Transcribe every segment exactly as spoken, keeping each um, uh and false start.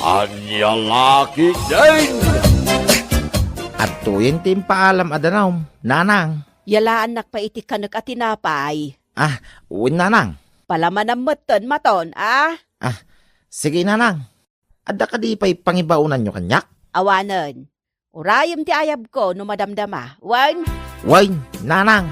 Ania la ketdin? Adtoyen ti impaalam a danum, nanang. Yalaannak pay iti kanek a tinapay. Ah, wen, nanang. Palamanam metten, Maton, a? Ah, sige, nanang. Adda kadi pay pangibaonanyo kaniak? Awanen. Urayem ti ayabko no madamdama. Wen? Wen, nanang.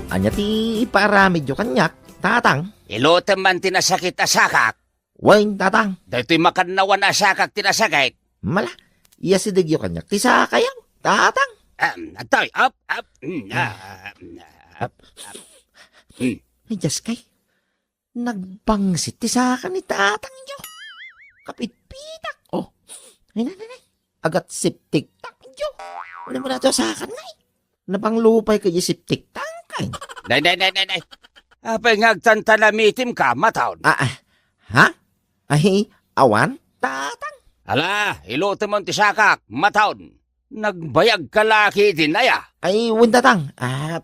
Ania ti ipaaramidyo kaniak, tatang? Ilutem man ti nasakit a sakak. Wen, tatang. Daytoy makannawan a sakak ti nasakit. Mala, iyasidegyo kaniak ti sakayo, tatang. Em, adtoy, up, up. Mm, ah, mm, ah, up, up. Mm. Ay, Diyos kay. Nagbangsit ti saka ni tatangyo. Kapitpitak. Oh. Ay, na, na, na. Agat septic tank, Diyo. Ano mo na to sa akin, ngay? Napanglupay kayo septic tank, ay? Nay, nay, nay, nay, nay. Apay nga agtantanamitim ka, Maton? Ah, ah. Ha? Ay, awan? Tatang? Ala, ilutem ti sakak, Maton. Nagbayag ka laki din, aya? Ay, wen, tatang. Ah,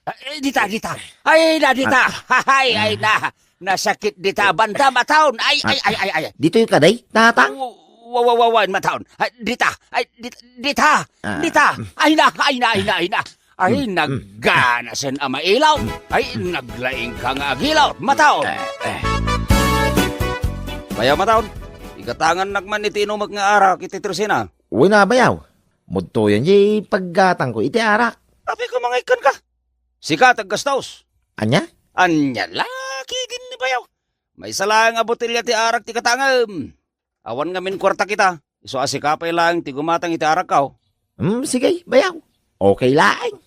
Ay, dita, dita. Ay, na, dita. Ah. Ay, ay, na. Nasakit dita, banda, Maton. Ay, ay, ay, ay, ay. Ditoy ka, day, tatang? Wa-, wa-, wa-, wa-, Maton. Ay, dita. Ay, dit-, dita. Ah. Dita. Ay, na, ay, na, ay, na, ay, na. Ay, mm, mm, nagganasen a mailaw. Ay, naglaing ka nga agilot, Maton. Eh, eh. Bayaw, Maton. Igatangannak man iti inumek nga arak iti tresena. Uy na, bayaw. Mudtoyan di paggatangko iti arak. Apay ka mangikkan ka? Sika ti aggastos. Ania? Ania la, kidin ni bayaw. Maysa laeng a botelya ti arak ti katangem. Awan ngamin kuarta kita. Isu a sika pay laeng ti gumatang iti arakko. Hmm, sige, bayaw. Okay laeng.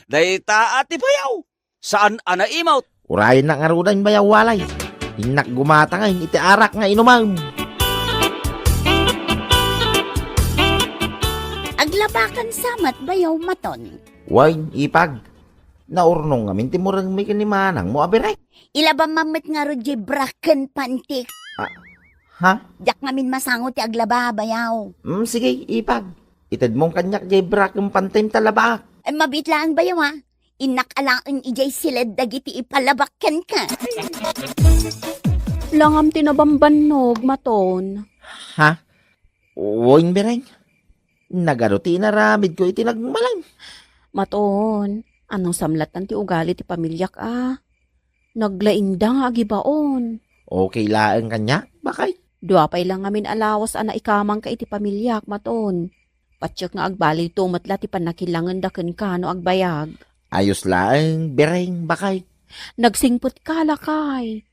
Dayta a ti bayaw. Saan a naimot? Urayennak ngaruden, bayaw, walay. Innak gumatangen iti arak nga inumem. Aglabakan sa met, bayaw, Maton. Wen, ipag. Naurnong ngamin ti murengmi ken ni manangmo a Bereng. Ilabam man met ngarud diay bra ken pantik. Ah, ha? Diak ngamin masango ti aglaba, bayaw. Mm, sige, ipag. Itedmon kaniak diay bra ken pantim ta labaak. Ay, mabiit laeng, bayaw, a. Innak alaen idiay siled dagiti ipalabak kenka. Langam ti nabambannog, Maton. Ha? Wen, Bereng. Nagadu ti inaramidko iti nagmalem. Maton, anong samlatan ti ugali ti pamiliak a? Naglaingda nga agibaon. Okay laeng kaniak, bakay. Dua pay la ngamin a lawas a naikamangka iti pamiliak, Maton. Patiek nga agbalilto met la ti pannakilangenda kenka no agbayag. Ayos laeng, Bereng, bakay. Nagsingpet ka, lakay.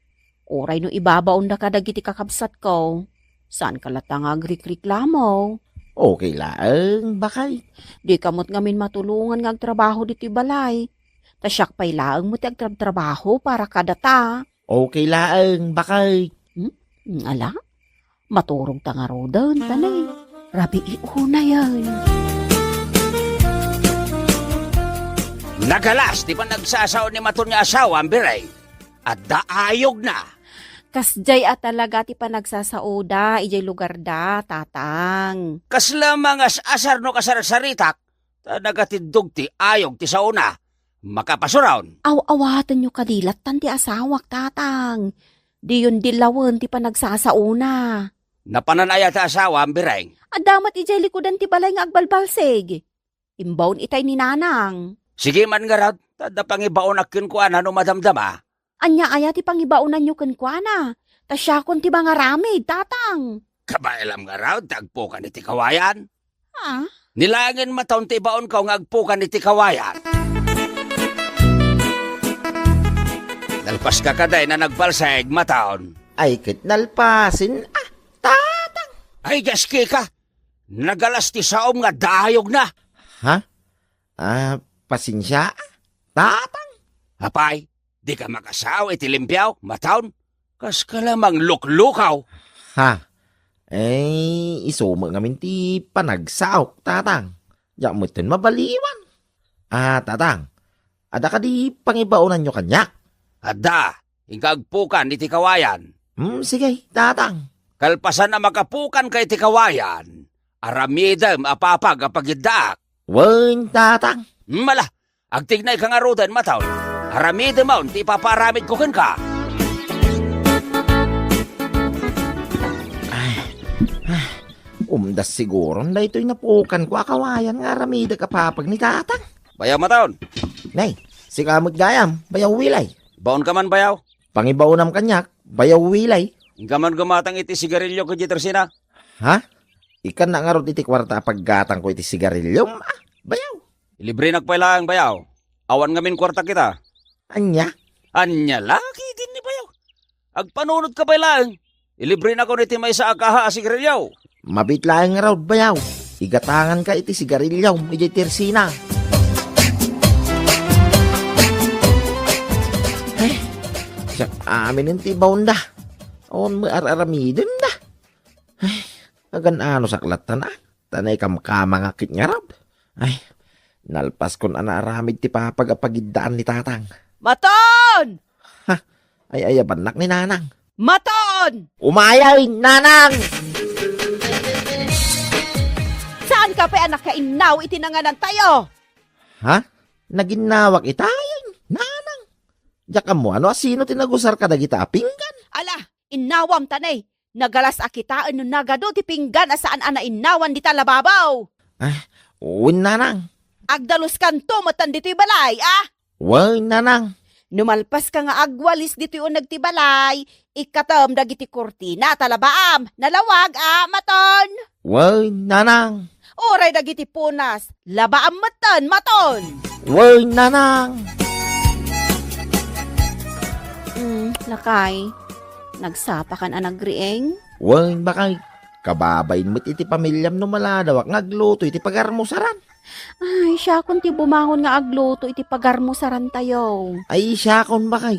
Uray no ibabaonda kadagiti kakabsatko, saanka latta nga agrikriklamo. Okay laeng, bakay. Dika met ngamin matulongan nga agtrabaho ditoy balay. Ta siak pay laeng met ti agtrabtrabaho para kadata. Okay laeng, bakay. Hmm? Ala? Maturog ta ngaruden, ta ne. Rabii unayen. Nagalas ti panagsasao ni Maton nga asawa, Bereng. Adda ayogna. Kasdiay a talaga ti panagsasaoda idiay lugarda, Tatang. Kasla mangas-asar no kasarsaritak, ta nagatiddog ti ayog ti saona. Makapasuron. Aw-awatenyo kadi lattan ti asawak, Tatang. Diyon dilawen ti panagsasaona. Napanan aya ti asawam, Bereng? Adda met idiay likudan ti balay nga agbalbalsig. Imbaon itay ni Nanang. Sige man ngarud, ta adda pangibaonak kenkuana no madamdama. Ania aya ti pangibaonanyo kenkuana? Ta siakon ti mangaramid, Tatang. Kabaelam ngarud ti agpukan iti kawayan? Ah? Ni laengen Maton ti ibaonko nga agpukan iti kawayan. Nalpaska kadi a nagbalsig, Maton? Ay, ket nalpasen. Ah, Tatang! Ay, gaski ka! Nagalas ti saom nga adda ayogna. Ha? Ah, pasensia, Tatang. Apay, dika makasao iti limpio, Maton? Kaska la mangluklukaw. Ha? Eh, isu met ngamin ti panagsaok, Tatang. Diak metten mabaliwan. Ah, Tatang, adda kadi pangibaonanyo kaniak? Adda, inka agpukan iti kawayan. Hmm, sige, Tatang. Kalpasan a makapukanka iti kawayan, aramidem a papag a pagiddaak. Wen, Tatang. Hmm, ala, agtignay ka ngaruden, Maton. Aramidemon ti ipapaaramidko kenka. Da siguron daytoy napukanko a kawayan nga aramidek a papag ni Tatang. Bayaw Maton! Nay, sika met gayam, Bayaw Wilay. Baonka man, Bayaw? Pangibaonam kaniak, Bayaw Wilay. Inka man gumatang iti sigarilio ket iti tersina. Ha? Ikkannak ngarud iti kuarta a paggatangko iti sigarilio? Ah, Bayaw. Ilibrenak pay laeng, Bayaw. Awan ngamin kuarta kita. Ania? Ania la, ketdin ni Bayaw. Agpanunotka pay laeng. Ilibrenakon iti maysa a kaha a sigarilio. Mabiit laeng ngarud, Bayaw. Igatanganka iti sigarilio idiay tersina. Ay, siak aminen ti ibaonda. Awan met ar-aramidenda. Ay, agan-anosak latta, a? Ta naikamkamangak ket ngarud. Ay, nalpaskon a naaramid ti papag a pagiddaan ni Tatang. Maton! Ha? Ay-ayabannak ni Nanang. Maton! Umayay, Nanang! Saanka pay a nakainnaw iti nanganantayo? Ha? Naginnawak itayen, Nanang? Diak ammo no asino ti nagusar kadagita a pinggan. Ala, innawam ta ne. Nagalas a kitaen no nagadu ti pinggan a saan a nainnawan dita lababaw. Ah, wen, Nanang. Agdaluskanto metten ditoy balay, a? Wen, Nanang. No malpaska nga agwalis ditoy uneg ti balay, ikkatem dagiti kurtina ta labaam. Nalawag, a, Maton? Wen, Nanang. Uray dagiti punas, labaam metten, Maton. Wen, Nanang. Mm, lakay, nagsapakan a nagriing? Wen, bakay. Kababain met iti pamiliam no maladawak nga agluto iti pagarmusaran. Ay, siakon ti bumangon nga agluto iti pagarmusarantayo. Ay, siakon, bakay.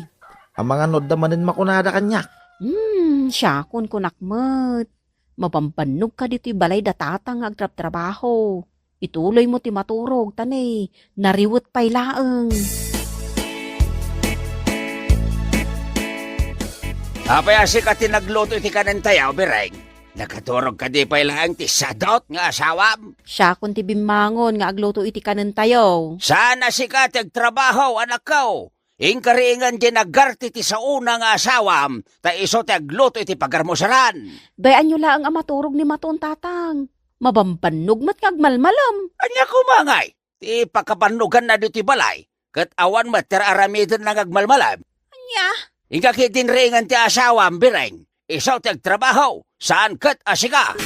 Amangan no adda manen makunada kaniak. Hmm, siakon kunak met. Mabambannogka ditoy balay da Tatang nga agtrabtrabaho. Ituloymo ti maturog, ta ne, nariwet pay laeng. Apay a sika ti nagluto iti kanentayo, Bireng? Nakaturog kadi pay laeng ti sadot nga asawam? Siakon ti bimmangon nga agluto iti kanentayo. Saan a sika ti agtrabaho, anakko? Inkariingan diay nagarti ti saona nga asawam, ta isu ti agluto iti pagarmusaran. Bay-anyo laeng a maturog ni Maton, Tatang. Mabambannog met nga agmalmalem. Ania koma ngay ti pakabannoganna ditoy balay, ket awan met ti ar-aramidenna nga agmalmalem? Ania? Inka ketdin riingan ti asawam, Bireng. Isu ti agtrabaho, saan ket a sika.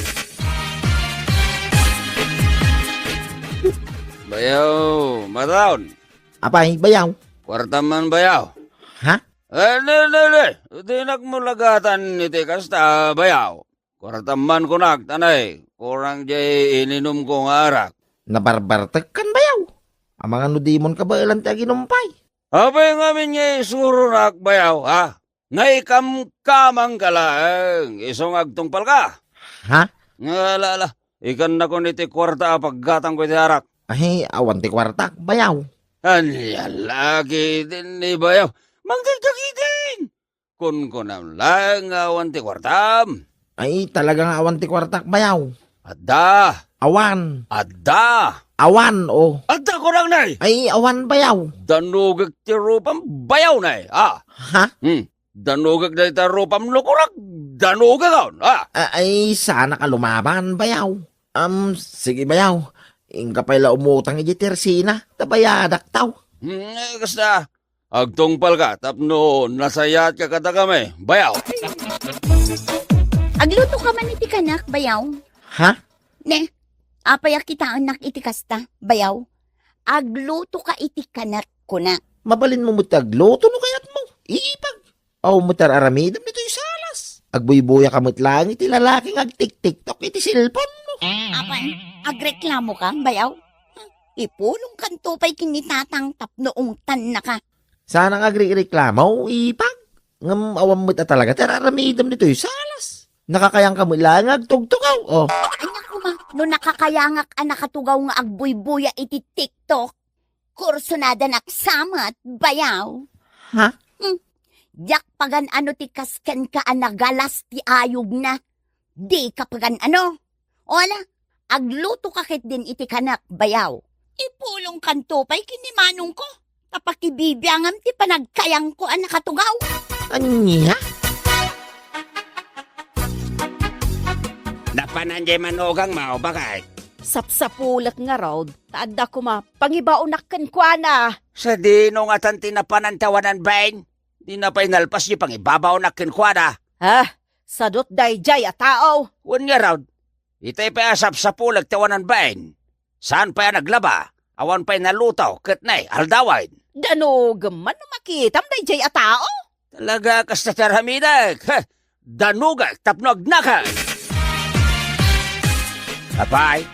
Bayaw, Maton. Apay, Bayaw? Kuartam man, Bayaw. Ha? Eh, ne, ne, ne. Dinak mo lagatan iti kasta, Bayaw. Kuartam man kunak, ta ne, kurang diay ininumko nga arak. Nabarbartekkan, Bayaw. Amangan no dimon kabaelan ti aginumpay. Apay ngamin nga isuronak, Bayaw, ha? Naikamkamangka laeng, isu nga agtungpalka. Ha? Nga ala, ala, ikannakon iti kuarta a paggatangko iti arak. Ay, awan ti kuartak, Bayaw. Ania la ketdin ni Bayaw? Mangted ka ketdin! Kunkunam laeng nga awan ti kuartam. Ay, talaga nga awan ti kuartak, Bayaw. Adda. Awan. Adda. Awan, o. Adda, kunam, nay. Ay, awan, Bayaw. Danugek ti rupam, Bayaw, nay, a. Ha? Hmm. Danugek dayta rupam no kunak, danugekon, a. A-, ay, saanak a lumaban, Bayaw. Am, sige, Bayaw. Inka pay la umutang iti tersina, ta bayadak taw. Hmm, eh, kasta, agtungpalka tapno nasayaatka kadakami, Bayaw. Aglutoka man iti kanak, Bayaw. Ha? Ne, apay a kitaennak iti kasta, Bayaw? Aglutoka iti kanak, kunak. Mabalinmo met ti agluto no kayatmo. Ipag. Aw, met ar-aramidem ditoy salas. Agbuybuya ka met laeng iti lalaki nga agtiktiktok iti cellphone mo. Apay, agreklamo ka, Bayaw? Ipulongkanto pay ken ni Tatang tapno ungtannaka. Saan nga agrereklamo, Ipag? Ngem awan met a talaga ti ar-aramidem ditoy salas. Nakakayangka met laeng nga agtugtugaw, o. Ania koma, no nakakayangak a nakatugaw nga agbuybuya iti TikTok, kursunadanak sa met, Bayaw. Ha? Hmm. Diak pagan-ano ti kas kenka a nagalas ti ayogna. Dika pagan-ano. O ala, aglutoka ketdin iti kanak, Bayaw. Ipulongkanto pay ken ni manongko, ta pakibibiangam ti panagkayangko a nakatugaw. Ania? Na Panan jay manugangmo, baket. Sapsapulek ngarud, ta adda koma pangibaonak kenkuana. Sadino ngatan ti napanan ti awanan bain? Dina pay nalpas jay pangibabaonak kenkuana. Ha? Sadut dayjay a tao? Wen ngarud, itay pay a sapsapulek ti awanan bain. Saan pay a naglaba, awan pay naluto, ket nay, aldawen. Danugem man no makitam dayjay a tao? Talaga, kasta ti aramidek. Heh, danugek tapno agnaken. Apay,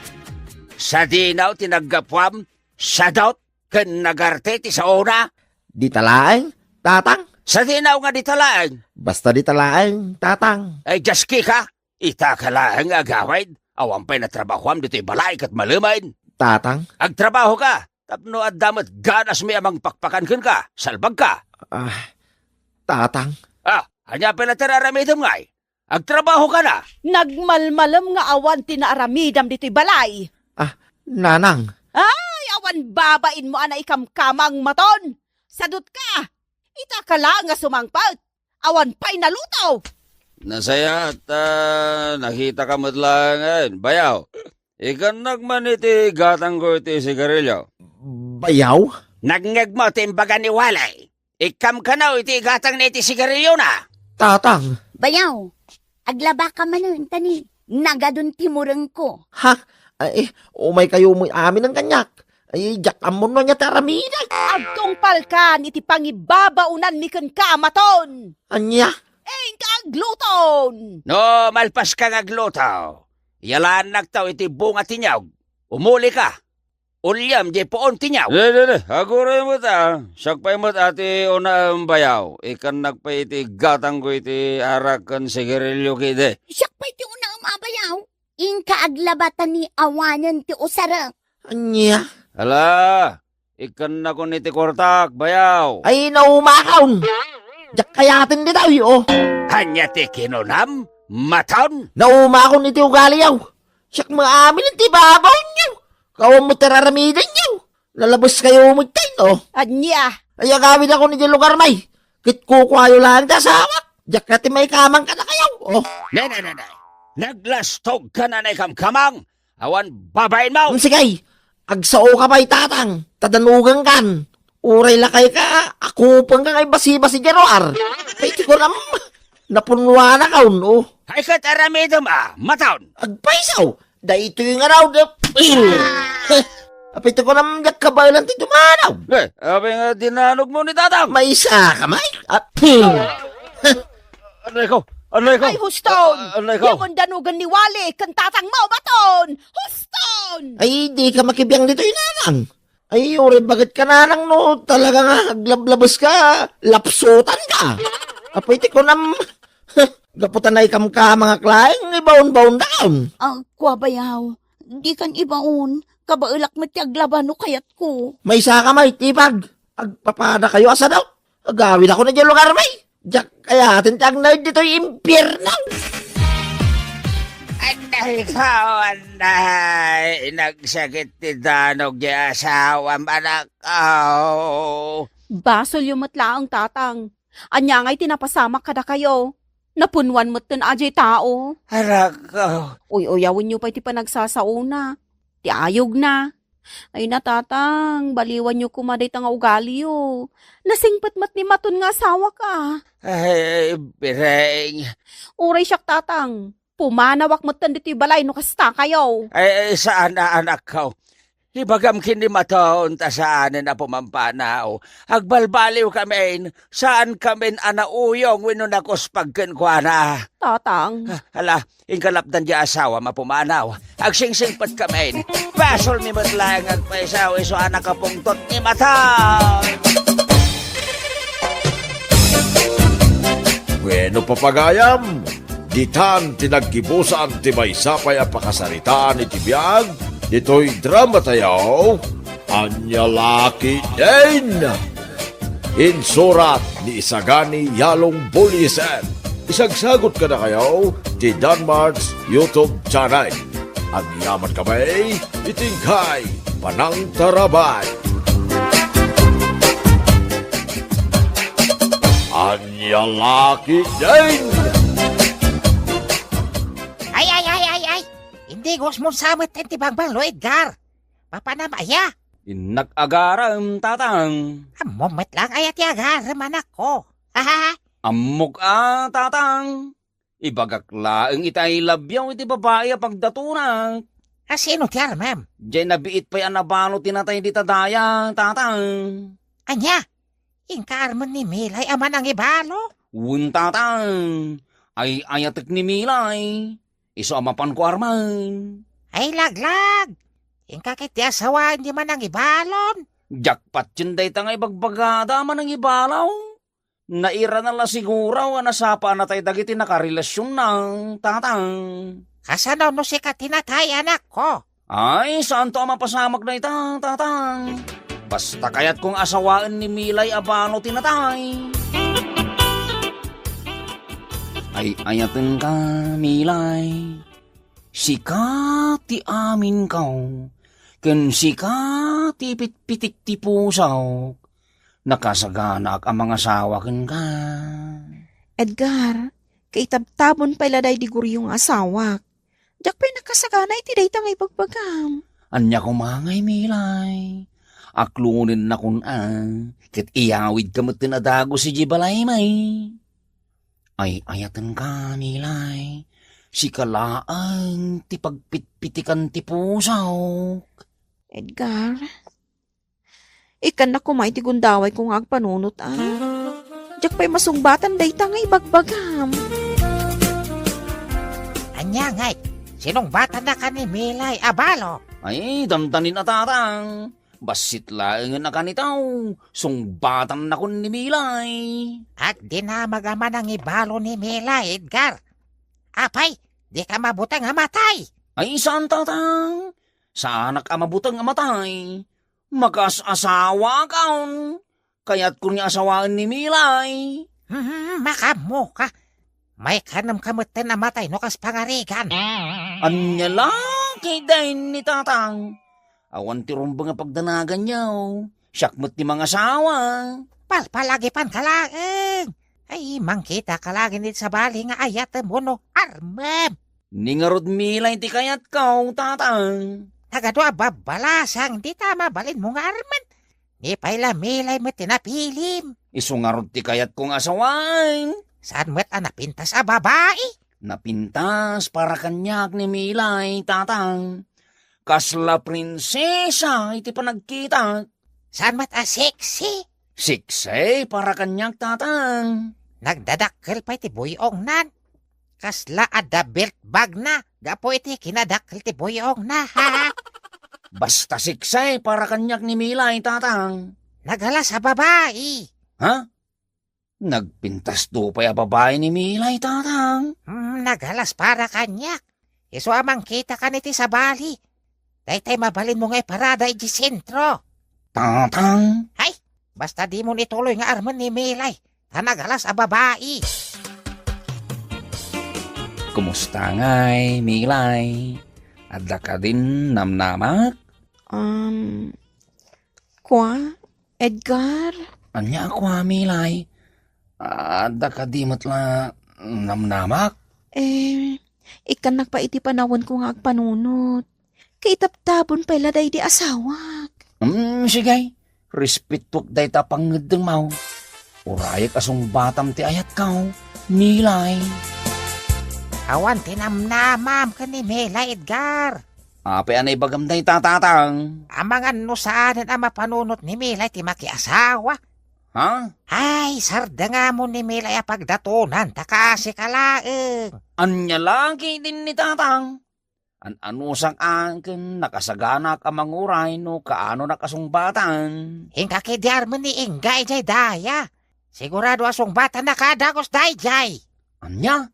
sadino ti naggapuam, sadut, ken nagarte ti saona? Dita laeng, tatang. Sadino nga dita laeng? Basta dita laeng, tatang. Ay, diaskika? Ita ka laeng nga agawid, awan pay natrabahoam ditoy balay ket malemen. Tatang? Agtrabahoka, tapno adda met ganasmi a mangpakpakan kenka, salbagka. Ah, tatang. Ah, ania pay la ti ar-aramidem ngay? Agtrabahokana. Nagmalmalem nga awan ti naaramidam ditoy balay. Ah, nanang. Ay, awan babainmo a naikamkamang, Maton. Sadutka. Ita ka la nga sumangpet. Awan pay naluto. Nasayaat, ah, nakitaka met laengen, bayaw. Ikannak man iti gatangko iti sigarilio. Bayaw? Nangngegmo ti imbaga ni Wale. Ikkam kano iti gatangna iti sigariliona. Tatang. Bayaw, aglabaka manen, ta ni nagadun ti murengko. Ha? Ay, umay kayo moy aminen kaniak. Ay, diak ammo no ania ti aramidek. Agtungpalkan iti pangibabaonanmi kenka, Maton. Ania? Inka agluton. No, malpaska nga agluto. Yalaannakto iti bunga ti niyog. Umulika. Uliam diay puon ti niyog. Di, di, di. Aguray met a. Siak pay met a ti unaem, bayaw. Ikannak pay iti gatangko iti arak ken sigarilio kidi. Siak pay ti unaem a, bayaw. Inka aglaba ta ni awanen ti usarek. Ania? Ala, ikkannakon iti kuartak, bayaw. Ay, naumakon. Diak kayaten ditoy, oh. Ania ti kinunam, Maton? Naumakon iti ugaliyo. Siak met amin ti babaonyo. Kawam met ti ar-aramidenyo. Nalabes kayo met daytoy, oh. Ania? Ay, agawidakon iti lugar, may. Ket kukuayo laeng ti asawak. Diak la ti maikamang kadakayo, oh. Ne, ne, ne, ne. Naglastogka a naikamkamang. Awan babainmo. Mm, sige. Agsaoka pay, tatang. Ta danugangkan. Uray lakayka, akupengka nga ibasibasi diay ruar. Ay, ti kunam, napunwanakon, oh. Ay, ket aramidem a, Maton. Agpayso. Daytoy nga raw, da-, apay ti kunam diak kabaelan ti dumanaw. Eh, apay nga dinanogmo ni tatang? Maysa ka, may? At, Anay ko! Anay ko! Ay, huston! Ah, anay ko! Yaon danugan ni Wale ken tatangmo, Maton! Huston! Ay, di ka makibiang ditoy, nanang. Ay, uray baket ka, nanang, no talaga nga aglablabeska, lapsutanka. Apay ti kunam, gapu ta naikamkamangak laeng, ibaonbaondakon. Ah, kua, bayaw. Dikan ibaon. Kabaelak met ti aglaba no kayatko. Maysa ka, may, tipag. Agpapadakayo a sadut. Agawidakon idiay lugar, may. Diak kayaten ti agnaed ditoy impierno. Anay ko, anay. Nagsakit ti danog diay asawam, anakko. Basolyo met laeng, tatang. Ania ngay ti napasamak kadakayo? Napunwan metten a diay tao. Anakko. Uy-uyawenyo pay ti panagsasaona. Ti ayogna. Ay, natatang, baliwanyo koma dayta nga ugaliyo. Nasingpet met ni Maton nga asawak a. Ay, bireng. Uray siak, tatang. Pumanawak metten ditoy balay no kastakayo. Ay, ay, saan a, anakko. Ibagam ken ni Maton ta saanen a pumampanaw. Agbalbaliwkamin, saankamin a nauyong wenno nakuspag kenkuana. Tatang. Ah, hala, inkalapdan diay asawam a pumanaw. Agsingsingpetkamin. Basolmi met laeng agpayso isu a nakapungtot ni Maton. Bueno, papagayam, ditan ti naggibusan ti maysa pay a pakasaritaan iti biag ditoy dramatayo, Ania La Ketdin. Insurat ni Isagani Yalong Buliesen. Isagsagot kadakayo ti Danmart's YouTube channel. Agyamankami iti inkay panangtarabay. Ania La Ketdin! Ay, ay, ay, ay, ay! Indigos mon sa met ti bangbanglo, Edgar. Papanam aya? Innak agarem, tatang. Ammom met laeng aya ti agarem, anakko. Haha. Ammok a, tatang. Ibagak laeng iti I love you iti babai a pagdatonak. A, sino ti armem? Diay nabiit pay a nabalo ti natay dita daya, tatang. Ania? Inka armen ni Milay a manangibalo? Wen, tatang. Ay-ayatek ni Milay. Isu a mapanko armen. Ay, laglag! Inka ket ti asawaen ti manangibalon? Jackpot yen dayta nga ibagbagada a manangibalo. Nairana la siguro a nasapa a natay dagiti nakarelasionna, tatang. Kasano no sika ti natay, anakko? Ay, saanto a mapasamak dayta, tatang. Basta kayatko nga asawaen ni Milay a balo ti natay. Ay-ayatenka, Milay. Sika ti aminko, ken sika ti pitpitik ti pusok. Nakasaganaak a mangasawa kenka. Edgar, kaitabtabon pay la daydi Goryo nga asawak. Diak pay nakasagana iti dayta nga ibagbagam. Ania koma ngay, Milay? Aklonennakon a, ket iyawidka metten a dagus idiay balaymi. Ay-ayatenka, Milay. Sika laeng ti pagpitpitikan ti pusok. Edgar, ikkannak koma iti gundawayko nga agpanunot a. Diak pay masungbatan dayta nga ibagbagam. Ania ngay? Sinungbatannaka ni Milay a balo? Ay, dandanin a, tatang. Bassit laengen a kanitaw, sungbatannakon ni Milay. Agdinamag a manangibalo ni Milay, Edgar. Apay, dika mabuteng a matay? Ay, saan, tatang. Saanak a mabuteng a matay. Makas-asawakon. Kayatkon nga asawaen ni Milay. Hmm, makaammoka. Maikanem ka metten a matay no kas pangarigan. Ania la ketdin ni tatang? Awan ti rumbeng a pagdanaganyo. Siak met ti mangasawa. Palpalagipanka laeng. Ay, mangkitaka laeng iti sabali nga ayatem wenno armem. Ni ngarud, Milay, ti kayatko, tatang. Nagadu a babbalasang dita mabalinmo nga armen. Ni pay la Milay met ti napilim. Isu ngarud ti kayatko nga asawaen. Saan met a napintas a babai? Napintas para kaniak ni Milay, tatang. Kasla prinsesa iti panagkitak. Saan met a sexy? Sexy para kaniak, tatang. Nagdadakkel pay ti buy-ongnan. Kasla adda belt bagna gapu iti kinadakkel ti buy-ongna, ha? Basta sexy para kaniak ni Milay, tatang. Nagalas a babai. Ha? Nagpintasto pay a babai ni Milay, tatang. Hmm, nagalas para kaniak. Isu a mangkitakan iti sabali. Daytay mabalinmo nga iparada iti sentro. Tatang. Ay, basta dimon ituloy nga armen ni Milay, ta nagalas a babai. Kumusta ngay, Milay? Adda kadin namnamak? Um, kua, Edgar? Ania a kua, Milay? Adda kadi met la namnamak? Eh, ikkannak pay iti panawenko nga agpanunot. Kaitaptapon pay la daydi asawak. Hmm, sige. Respetuak dayta a pangngeddengmo. Urayek a sungbatam ti ayatko, Milay. Awan ti namnamam ken ni Milay, Edgar. Apay a naibagam dayta, tatang? Amangan no saanen a mapanunot ni Milay ti makiasawa. Ha? Ay, sardengamon ni Milay a pagdatonan ta kaasi ka laeng. Ania la ketdin ni tatang? An-anusak a ken nakasaganak a manguray no kaanonak a sungbatan. Inka ketdi armen ni Inga idiay daya. Sigurado a sungbatannaka a dagus daydiay. Ania?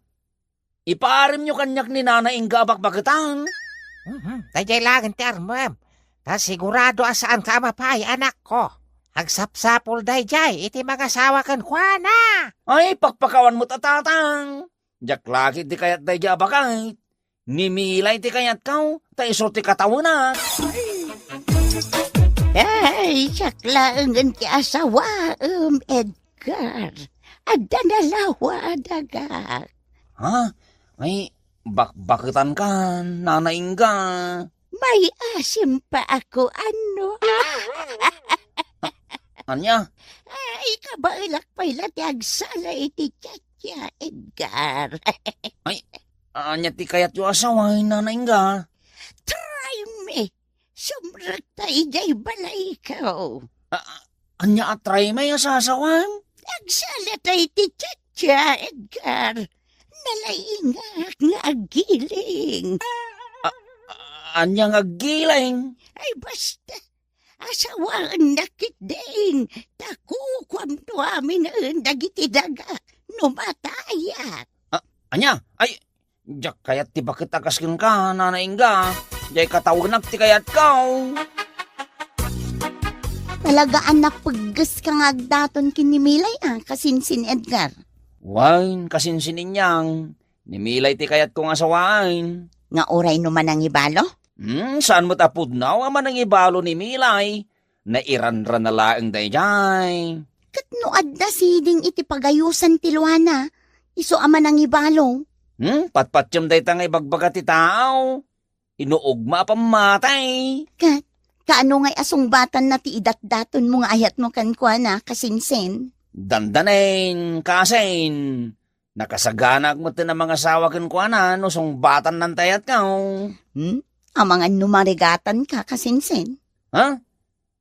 Ipaaremyo kaniak ni Nana Inga a bakbaketan? Mhm, daydiay laeng ti armem. Ta sigurado a saanka a mapay, anakko. Agsapsapul daydiay iti mangasawa kenkuana. Ay, pakpakawan met a, tatang. Diak la ketdi kayat daydiay a baket. Ni Milay ti kayatko, ta isu ti katawenak. Ay, siak laengen ti asawaem, Edgar. Adda nalawa a dagak. Ha? Ay, Bakbaketankan, Nana Inga. May asim pa ako, ano? Ania? Ay, kabaelak pay la ti agsala iti chatya, Edgar. Ay, ania ti kayatyo a sawen, Nana Inga? Try me. Sumrekta idiay balayko. A-, ania a try me a sasawen? Agsala tay ti chatya, Edgar. Nalaingak nga aggiling. A-, a-, ania nga aggiling? Ay, basta. Asawaennak ketdin. Ta kukuamto aminen dagiti daga no matayak. A-, ania? Ay, diak kayat ti baket a kas kenka, Nana Inga. Diay katawenak ti kayatko. Talaga a napeggeska nga agdaton ken ni Milay a, kasinsin Edgar. Wen, kasinsin Inyang. Ni Milay ti kayatko nga sawaen. Nga uray no manangibalo? Hmm, saan met a pudno a manangibalo ni Milay? Nairanrana laeng daydiay. Ket no adda siding iti pagayosan ti luana, isu a manangibalo. Hmm, patpatiem dayta nga ibagbaga ti tao. Inuogma a pammatay. Ket, kaano ngay a sungbatanna ti idatdatonmo nga ayatmo kenkuana, kasinsin? Dandanen, kasin. Nakasaganaak met a mangasawa kenkuana no sungbatanna ti ayatko. Hmm? Amangan no marigatanka, kasinsin? Ha?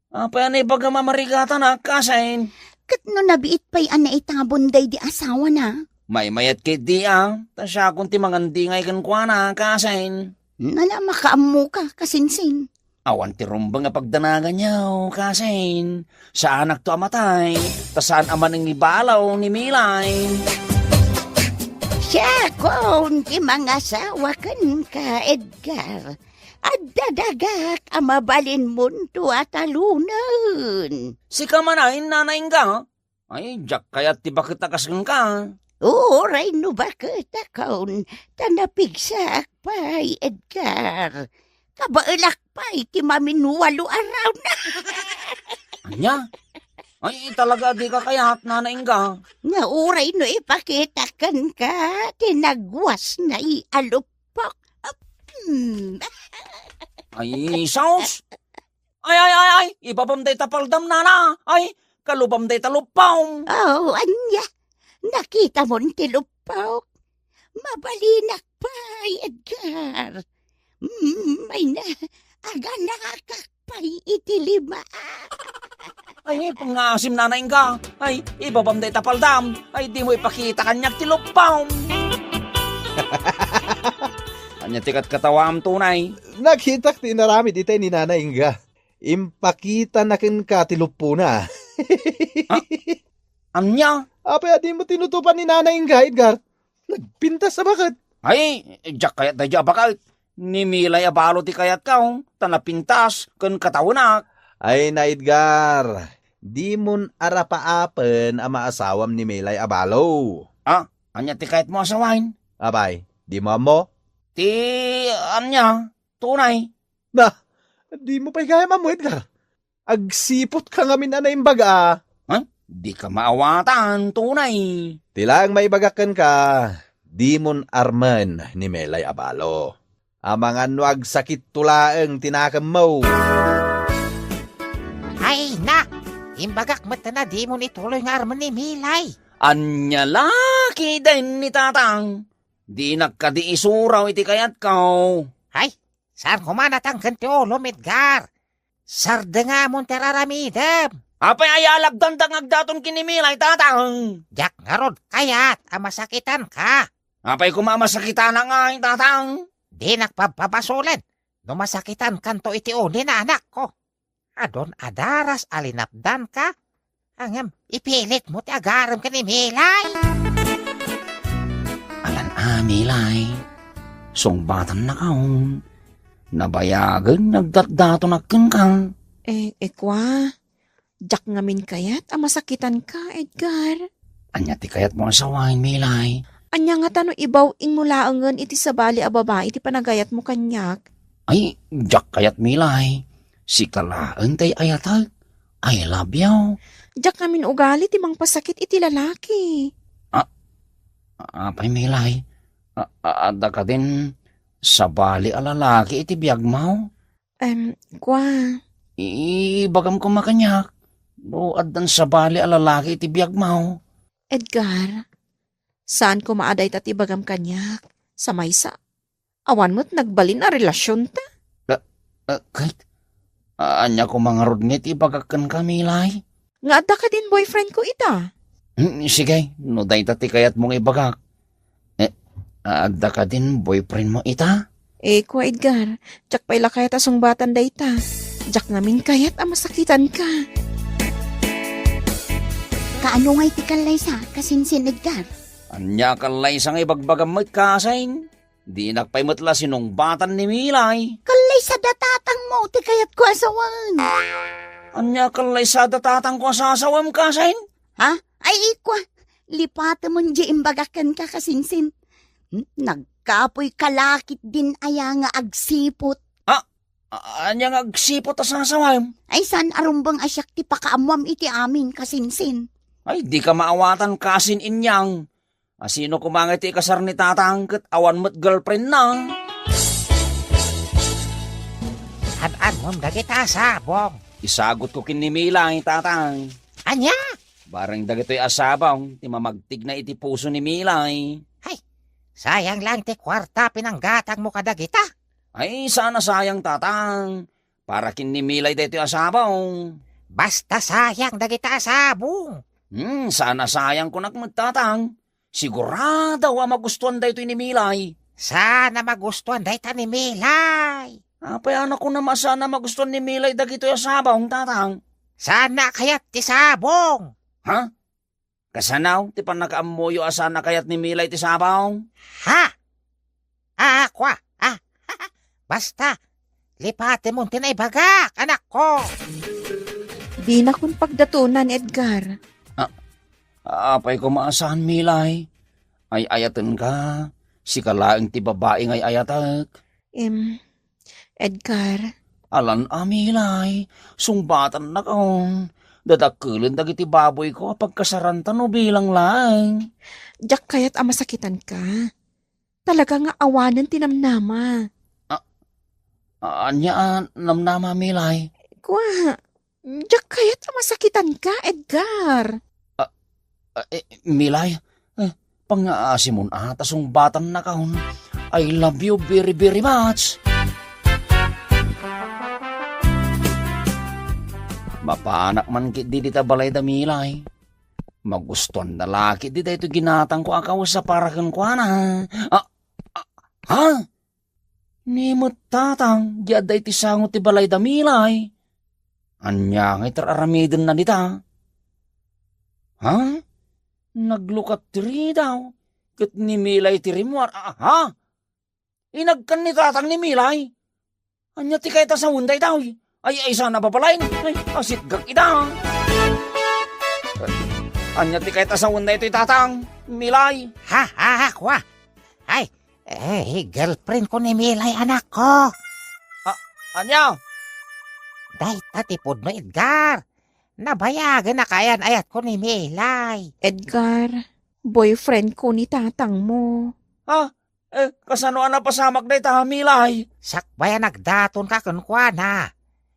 Apay a naibagam a marigatanak, kasin? Ket no nabiit pay a naitabon daydi asawana? Maymayat ketdi a, ta siakon ti mangandingay kenkuana, kasin? Nala, makaammoka, kasinsin. Awan ti rumbeng a pagdanaganyo, kasin. Saanakto a matay, ta saan a manangibalo ni Milay. Siakon ti mangasawa kenka, Edgar. Adda dagak a mabalinmonto a talunen. Sika man ay, Nana Inga? Ay, diak kayat ti baket a kas kenka. Uray no baketakon, ta napigsaak pay, Edgar. Kabaelak pay ti maminwalo a round. Ania? Ay, talaga dika kayat, Nana Inga. Nga uray no ipakitak kenka ti nagwasna a luppok. Hmm. Ay, sus! Ay, ay, ay, ay! Ibabam dayta paldam, Nana! Ay, kalubam dayta luppom! Oh, ania? Nakitamon ti luppok? Mabalinak pay, Edgar. Mm, ay na, aganakak pay iti lima. Ay, pangngaasim, Nana Inga. Ay, ibabam dayta paldam. Ay, dimo ipakita kaniak ti luppom. Ania ti katkatawaam, Tunay? Nakitak ti inaramid itay ni Nana Inga. Impakitana kenka ti luppona. Ah, ania? Apay a dimo tinutupan ni Nana Inga, Edgar? Nagpintas a baket. Ay, diak kayat daydiay a baket. Ni Milay a balo ti kayatko, ta napintas ken katawenak. Ay na, Edgar, dimon arapaapen a maasawam ni Milay a balo. Ah, ania ti kayatmo a sawen? Apay, dimo ammo? Ti, ania, Tunay. Na, dimo pay gayam ammo, Edgar. Agsiputka ngamin a naimbag a. Ha? Dika maawatan, Tunay. Ti laeng maibagak kenka, dimon armen ni Milay a balo. Amangan no agsakitto laeng ti nakemmo. Ay, na! Imbagak met a dimon ituloy nga armen ni Milay. Ania la ketdin ni Tatang? Dinak kadi isuraw iti kayatko. Ay, saan koma natangken ti ulom, Edgar? Sardengamon ti ar-aramidem. Apay aya a lapdandak nga agdaton ken ni Milay, Tatang? Diak ngarud kayat a masakitanka. Apay koma a masakitanak ngay, Tatang? Dinak pabpabasolen no masakitankanto iti uli, anakko. Adun a daras a linapdanka, ngem ipilitmo ti agarem ken ni Milay. Alan a, Milay, sungbatan nakaon. Nabayagen nga agdatdatonak kenka. Eh, eh, kua, diak ngamin kayat a masakitanka, Edgar. Ania ti kayatmo a sawen, Milay? Ania ngata no ibaw-ingmo laengen iti sabali a babai ti panagayatmo kaniak? Ay, diak kayat, Milay. Sika laeng ti ayatek. I love you. Diak ngamin ugali ti mangpasakit iti lalaki. Ah, apay, Milay? A-, a-, adda kadin sabali a lalaki iti biagmo? Em, kua. Ibagam koma kaniak, no addan sabali a lalaki iti biagmo. Edgar, saan koma a dayta ti ibagam kaniak. Sa maysa, awan met nagbalin a relasionta. Ah, ah, kay, ah, ania koma ngarud nga iti ibagak kenka, Milay? Nga adda kadin boyfriend ko ita. Hmm, sige, no dayta ti kayatmo nga ibagak. Eh, adda kadin boyfriend mo ita? Eh, kua, Edgar, diak pay la kayat a sungbatan dayta. Diak ngamin kayat a masakitan ka. Kaano nga iti kallaysa, kasinsin, Edgar? Ania kallaysa nga ibagbagam met, kasin? Dinak pay met la sinungbatan ni Milay. Kallaysa da tatangmo ti kayatko a sawen. Ania kallaysa da tatangko a sasawem, kasin? Ha? Ay, ikua, lipatemon di imbagak kenka, kasinsin. Hmm, nagkapuy ka la ketdin aya nga agsipot. Ah, a-, ania nga agsipot a sasawem? Ay, saan a rumbeng a siak ti pakaammoam iti amin, kasinsin. Ay, dika maawatan, kasin, inyang. A, sino koma nga iti ikasar ni tatang ket awan met girlfriendna? Ad-admom dagita a sabong. Isagutko ken ni Milay, tatang. Ania? Bareng dagitoy a sabong ti mamagtigna iti puso ni Milay. Ay, sayang lang ti kuarta pinanggatangmo kadagita. Ay, saan a sayang, tatang. Para ken ni Milay daytoy a sabong. Basta sayang dagita a sabong. Hmm, saan a sayang kunak met, tatang. Sigurado a magustuan daytoy ni Milay. Saan a magustuan dayta ni Milay? Apay a nakunam a saan a magustuan ni Milay dagitoy a sabong, tatang? Saan a kayat ti sabong? Ha? Kasano ti pannakaammoyo a saan a kayat ni Milay ti sabong? Ha? Ah, kua, ah. Basta, lipatemon ti naibagak, anakko. Dinakon pagdatonan, Edgar. Ah, apay koma a saan, Milay? Ay-ayatenka. Sika laeng ti babai nga ay-ayatek. Em, Edgar. Alan a, Milay, sungbatannakon. Dadakkelen dagiti baboyko a pagkasaranta no bilang laeng. Diak kayat a masakitanka. Talaga nga awanen ti namnama. A-, ania a namnama, Milay? Kua, diak kayat a masakitanka, Edgar. A, a, eh, Milay, eh, pangngaasimon a ta sungbatannakon. I love you very, very much. Mapanak man ketdi dita balayda, Milay. Magustuanna la ketdi daytoy ginatangko a kawes a para kenkuana. A, a, ha? Ni met tatang, di adda iti sango ti balayda, Milay. Ania nga iti ar-aramidenna dita? Ha? Naglukat ti ridaw, ket ni Milay ti rimmuar. A, ha? Inagkan ni tatang ni Milay? Ania ti kayat a sawen daytoy? Ay, ay, saan a babalayen? Ay, asitgak ida. Ania ti kayat a sawen daytoy, tatang? Milay? Ha, ha, ha, kua. Ay, eh, girlfriend ko ni Milay, anakko. A-, ania? Dayta ti pudno, Edgar. Nabayagen a kaayan-ayatko ni Milay. Edgar, boyfriend ko ni tatangmo. Ha? Eh, kasano a napasamak dayta, Milay? Sakbay a nagdatonka kenkuana,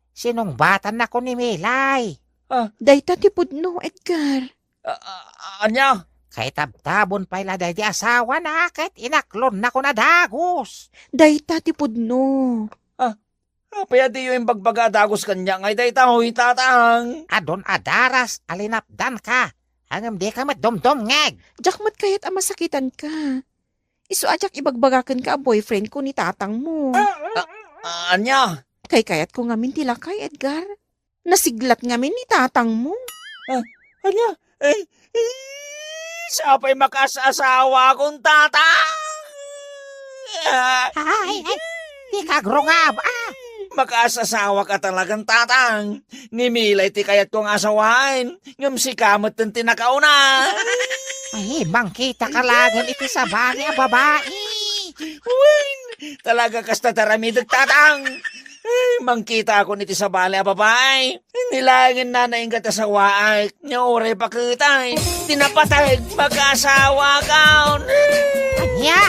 sinungbatannako ni Milay. Ah. Dayta ti pudno, Edgar. A-, a-, ania? Kaitabtabon pay la daydi asawana ket inaklonnakon a dagus. Dayta ti pudno. Ah, apay a diyo imbagbaga a dagus kaniak ngay dayta, hoy, tatang? Adun a daras a linapdanka, ngem dika met dumdumngeg. Diak met kayat a masakitanka. Isu a diak ibagbaga kenka a boyfriend ko ni tatangmo. A-, a-, ania? Kaykayatko ngamin ti lakay, Edgar. Nasiglat ngamin ni tatangmo. Ah, ania? Eh, eh, sapay makaas-asawakon, tatang! Ah. Ay, ay, dika agrungab, ah! Makaas-asawak a talagan, tatang. Ni Milay ti kayatko nga asawaen, ngem sika metten ti nakauna. Ay, mangkitaka laeng iti sabali a babai. Wen, talaga kasta ti aramidek, tatang. Ay, mangkitakon iti sabali a babai. Ni laengen nanaingat a sawaak, nga uray paketay, ti napateg, makaasawa kaon. Ania?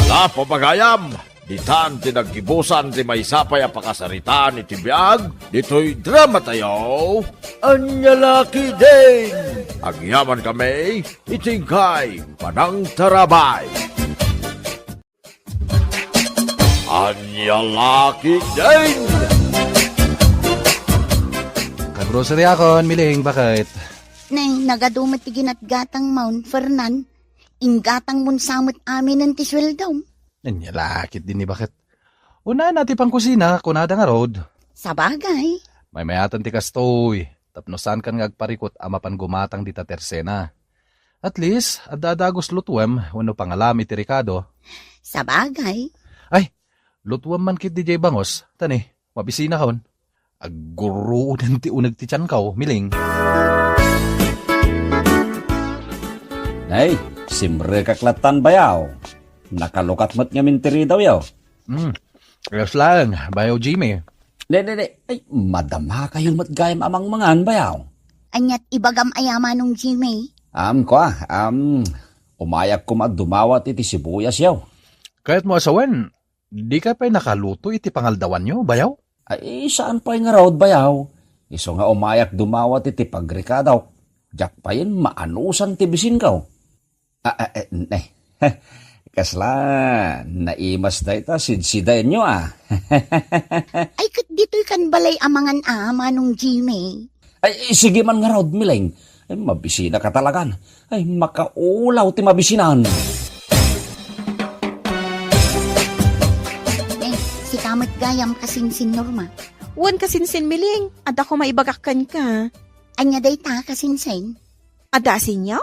Ala, papagayam, ditan ti naggibusan ti maysa pay a pakasaritaan iti biag ditoy drama tayo. Ania la ketdin? Agyaman kami iti inkay panangtarabay. Ania la ketdin? Kagroceryakon, Miling, baket. Nay, nagadu met ti ginatgatangmon, Fernan. Inggatangmon sa met aminen ti sueldom. Ania la ketdin ni baket. Unana ti pangkusina, kunada ngarud. Sabagay. Maymayatan ti kastoy, tapno saankan nga agparikut a mapan gumatang dita tersena. At least, adda dagus lutuem wenno pangalam iti rekado. Sabagay. Ay, lutuem man ketdi diay bangus, ta ni, mabisinakon. Agguruoden ti uneg ti tianko, Miling. Nay, simrekak lattan, bayaw. Nakalukat met ngamin ti ridawyo. Hmm. Ayos laeng, Bayaw Jimmy. Ne, ne, ne. Ay, madamakayo met gayam a mangmangan, bayaw. Aniat ibagam aya, Manong Jimmy? Am, kua, am, umayak koma dumawat iti sibuyasyo. Kayatmo a sawen, dika pay nakaluto iti pangaldawanyo, bayaw? Ay, saan pay ngarud, bayaw. Isu nga umayak dumawat iti pagrekadok. Diak payen maanusan ti bisinko. Ah, ah, eh, ne. Kasla, naimas dayta sidsidaenyo, a. Ay, ket ditoy kan balay a mangan a, Manong Jimmy. Ay, sige man ngarud, Miling. Ay, mabisinaka talagan. Ay, makaulaw ti mabisinan. Eh, sika met gayam, kasinsin Norma. Wen, kasinsin Miling, adda koma ibagak kenka. Ania dayta, kasinsin? Adda asinyo?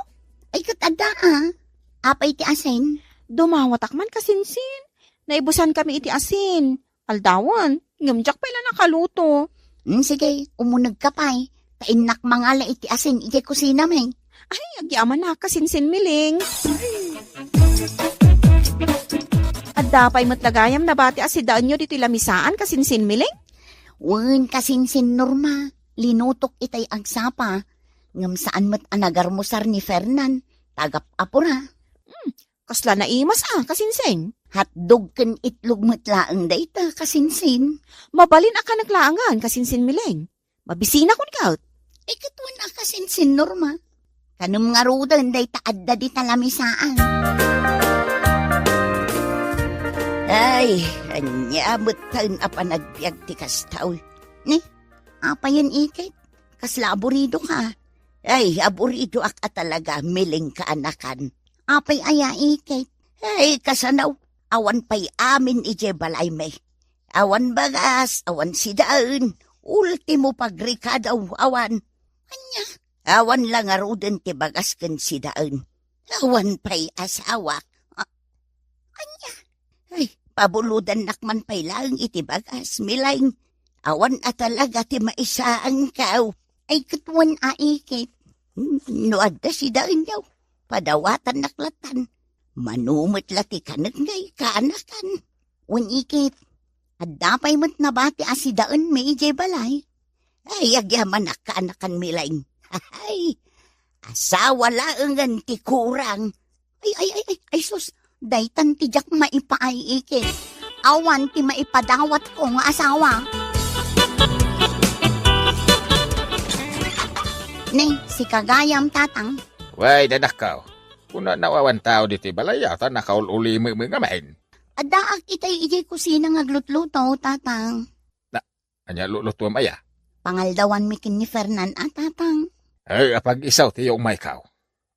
Ay, ket adda, a. Apay ti asin? Dumawatak man, kasinsin. Naibusankami iti asin. Aldawen, ngem diak pay la nakaluto. Hmm, sige, umunegka pay. Ta innak mangala iti asin idiay kusinami. Ay, agyamanak, kasinsin Miling. Adda pay met la gayam nabati a sidaenyo ditoy lamisaan, kasinsin Miling? Wen, kasinsin Norma. Linutok itay agsapa. Ngem saan met a nagarmusar ni Fernan. Tagap-apura. Hmm, kasla naimas a, kasinsin? Hotdog ken itlog met laeng dayta, kasinsin. Mabalin a kanek laengen, kasinsin Miling. Mabisinakon ket. Ay, ket wen a, kasinsin Norma. Kanem ngaruden dayta adda dita lamisaan. Ay, ania metten a panagbiag ti kasta, oy. Ni, apayen iket? Kasla aburidoka? Ay, aburidoak a talaga, Miling kaanakan. Apay aya iket? Ay, kasano? Awan pay amin idiay balaymi. Awan bagas, awan sidaen, ultimo pagrekado, awan. Ania? Awan la ngaruden ti bagas ken sidaen. Awan pay asawak. A-, ania? Ay, pabulodannak man pay laeng iti bagas, Miling. Awan a talaga ti maisaankaw. Ay, ket wen a iket. No adda sidaenyo, padawatannak lattan. Mano met la ti kanek ngay kaanakan. Wen iket, adda pay met nabati a sidaenmi idiay balay. Ay, agyamanak kaanakan, Miling. Ay, asawa laengen ti kurang. Ay, ay, ay, ay, ay, sus, daytan ti diak maipaay iket. Awan ti maipadawatko nga asawa. Ni, sika gayam, tatang. Way, dadakkaw. Kunana, awan tao ditoy balay, a, ta nakaul-ulimem ngamin. Addaak itay idiay kusina nga aglutluto, tatang. Na, ania lulutuem aya? Pangaldawanmi ken ni Fernan a, tatang. Ay, apag-isaw ti umaykaw.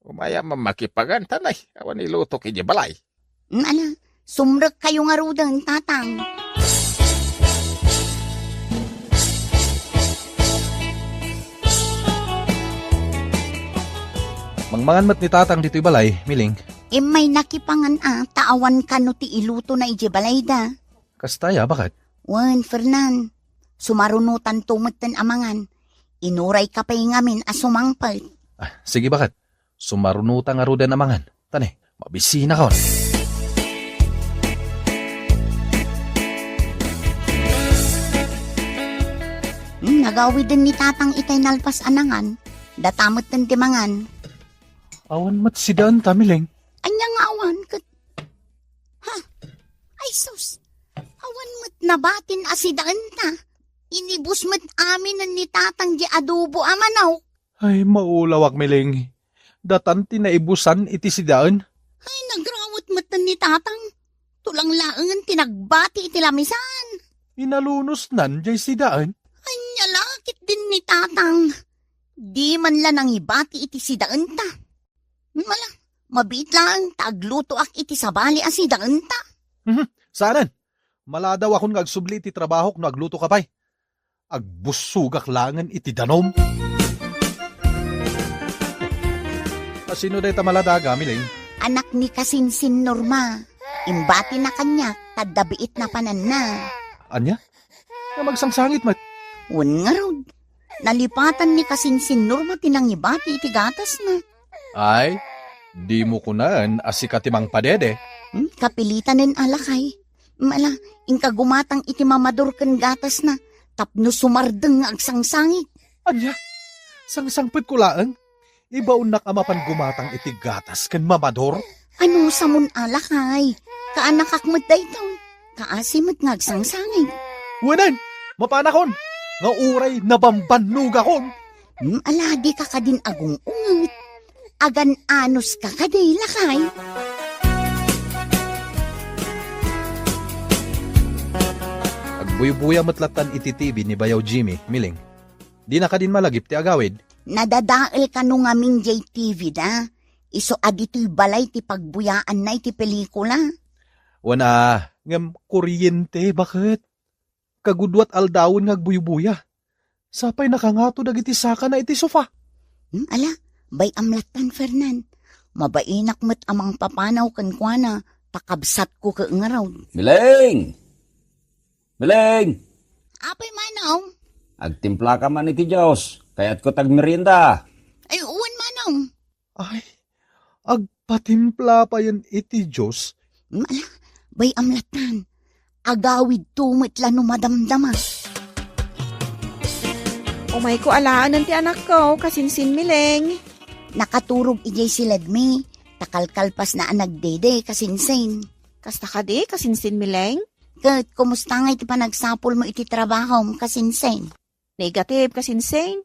Umayam a makipagan, ta nay, awan ilutok idiay balay. Mm, ala, sumrekkayo ngaruden, tatang. Mangmangan met ni tatang ditoy balay, Miling. Immay nakipangan a, ta awan kano ti ilutona idiay balayda. Kasta aya, baket? Wen, Fernan, sumarunotanto metten a mangan. Inurayka pay ngamin a sumangpet. A, sige, baket. Sumarunota ngaruden a mangan. Ta ni, mabisinakon. Agawiden ni Tatang itay nalpas a nangan, data metten ti mangan. Awan met sidaenta, Miling. Ania nga awan ket? Ha? Ay sus! Awan met nabatin a sidaenta. Inibus met aminen ni Tatang di adobo a manok. Ay, maulawak, Miling. Datan ti naibusan iti sidaen. Ay, nagrawet metten ni Tatang. Tulang laengen ti nagbati iti lamisan. Inalunosnan jay sidaen. Ania la ketdin ni Tatang. Di man la nangibati iti sidaenta. Mala, mabiit laeng ta aglutoak iti sabali a sidaenta. Mhm, saanen. Maladawakon nga agsubli iti trabahok no aglutoka pay. Agbussogak laengen iti danum. A sino dayta maladaga, Miling? Anak ni Kasinsin Norma. Imbatina kaniak, ta adda biit napananna. Ania? Nga agsangsangit met? Wen ngarud. Nalipatan ni Kasinsin Norma ti nangibati iti gatasna. Ay, dimo kunaen a sika ti mangpadede? Hmm, kapilitanen a lakay. Mala, inka gumatang iti mamador ken gatasna, tapno sumardeng nga agsangsangit. Ania? Sangsangpetko laeng? Ibaonnak a mapan gumatang iti gatas ken mamador? Anusamon a lakay? Kaanakak met daytoy. Kaasi met nga agsangsangit. Wenen, mapanakon, nga uray nabambannogakon. Hmm, ala, dika kadin agung-unget. Agan-anos ka kadi, lakay? Agbuybuya met lattan iti T V ni Bayaw Jimmy, Miling. Dina kadin malagip ti agawid? Nadadael kano ngamin jay T V da. Isu a ditoy balay ti pagbuyaanna iti pelikula. Wen a, ngem kuryente, baket? Kagudua ti aldawen nga agbuybuya. Sapay nakangato dagiti sakana iti sofa. Hmm, ala, bay-am lattan, Fernan. Mabainak met a mangpapanaw kenkuana, ta kabsatko ket ngarud. Miling! Miling! Apay, Manong? Agtimplaka man iti juice. Kayatko ti agmerienda. Ay, wen, Manong. Ay, agpatimpla payen iti juice? Ala, bay-am lattan. Agawidto met la no madamdama. Umayko alaenen ti anakko, Kasinsin, Miling. Nakaturog idiay siledmi, ta kalkalpasna a nagdede, Kasinsin. Kasta kadi, Kasinsin, Miling? Ket, kumusta ngay ti panagsapulmo iti trabahom, Kasinsin? Negative, Kasinsin.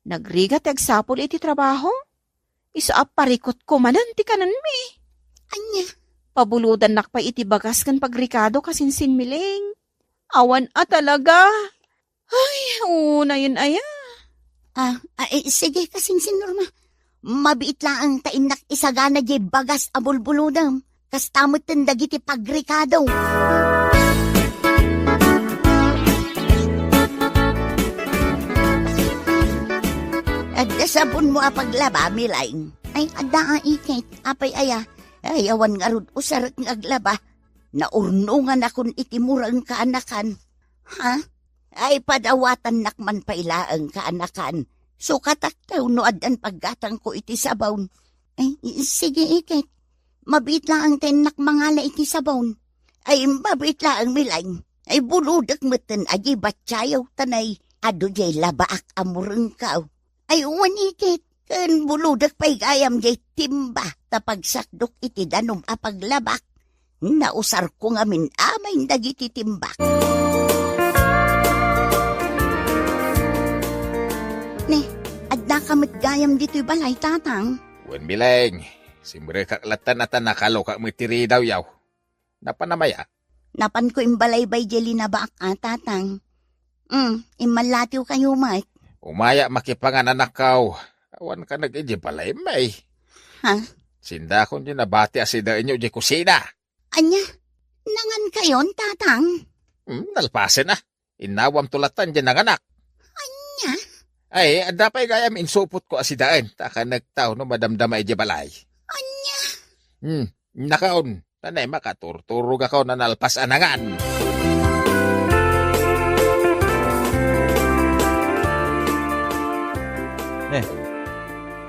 Nagrigat ti agsapul iti trabaho. Isu a parikutko manen ti kanenmi. Ania? Pabulodannak pay iti bagas ken pagrikado, Kasinsin, Miling. Awan a talaga. Ay, unayen aya. Ah, ah, eh, sige, Kasinsin Norma. Mabiit laeng ta innak isagana diay bagas a bulbulodem. Kasta metten dagiti pagrikado. Adda sabonmo a paglaba, Miling? Ay, adda a iket. Apay aya? Ay, awan ngarud usarek nga aglaba. Naurnonganakon iti mureng kaanakan. Ha? Ay, padawatannak man pay laeng kaanakan. Sukatak taw no addan paggatangko iti sabon. Ay, sige, iket. Mabiit laeng ta innak mangala iti sabon. Ay, mabiit laeng, Miling. Ay, bulodek metten a diay batiayo, ta nay, adu diay labaak a murengko. Ay, wen iket. Ken bulodek pay gayam diay timba ta pagsakdok iti danum a paglabak. Nausarko ngamin amin dagiti timbak. Ne, addaka met gayam ditoy balay, Tatang? Wen, Miling, simrekak lattan a ta nakalokak met ti ridawyaw. Napan a maya? Napanko imbalaybay diay linabaak a, Tatang. Mm, immallatiwkayo met. Umaya makipangan, anakko. Awan ka nag-, idiay balay, may. Ha? Sindakon diay nabati a sidaenyo diay kusina. Ania? Nangankayon, Tatang? Hmm, nalpasen a. Innawamto lattan diay nanganak. Ania? Ay, adda pay gayam insupotko a sidaen, ta kanektaw no madamdama idiay balay. Ania? Hmm, nakaon. Tanay makaturturogakon a nalpas a nangan. Ne,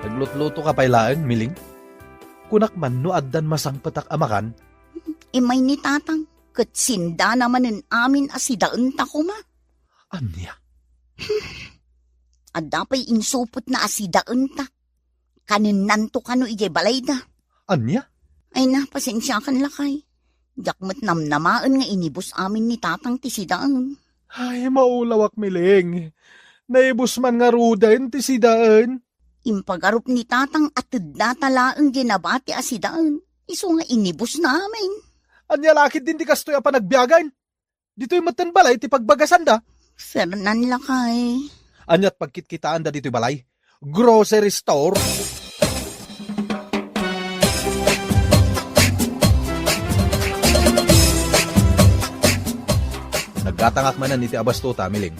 naglutluto ka pay laeng, Miling? Kunak man no addan masangpetak a makan? Immay ni Tatang, ket sindana manen amin a sidaenta koma. Ania? Adda pay insupotna a sidaenta. Kanennanto kano idiay balayda. Ania? Ay na, pasensiakan, lakay. Diak met namnamaen nga inibus amin ni Tatang ti sidaen. Ay, maulawak, Miling. Naibus man ngaruden ti sidaen. Impagarup ni Tatang a tedna ta laeng diay nabati a sidaen. Isu nga inibusna amin. Ania la ketdin ti kastoy a panagbiagen? Ditoy metten balay ti pagbagasanda. Fernan, lakay. Aniat pagkitkitaanda ditoy balay? Grocery store? Naggatangak manen iti abastuta, Miling.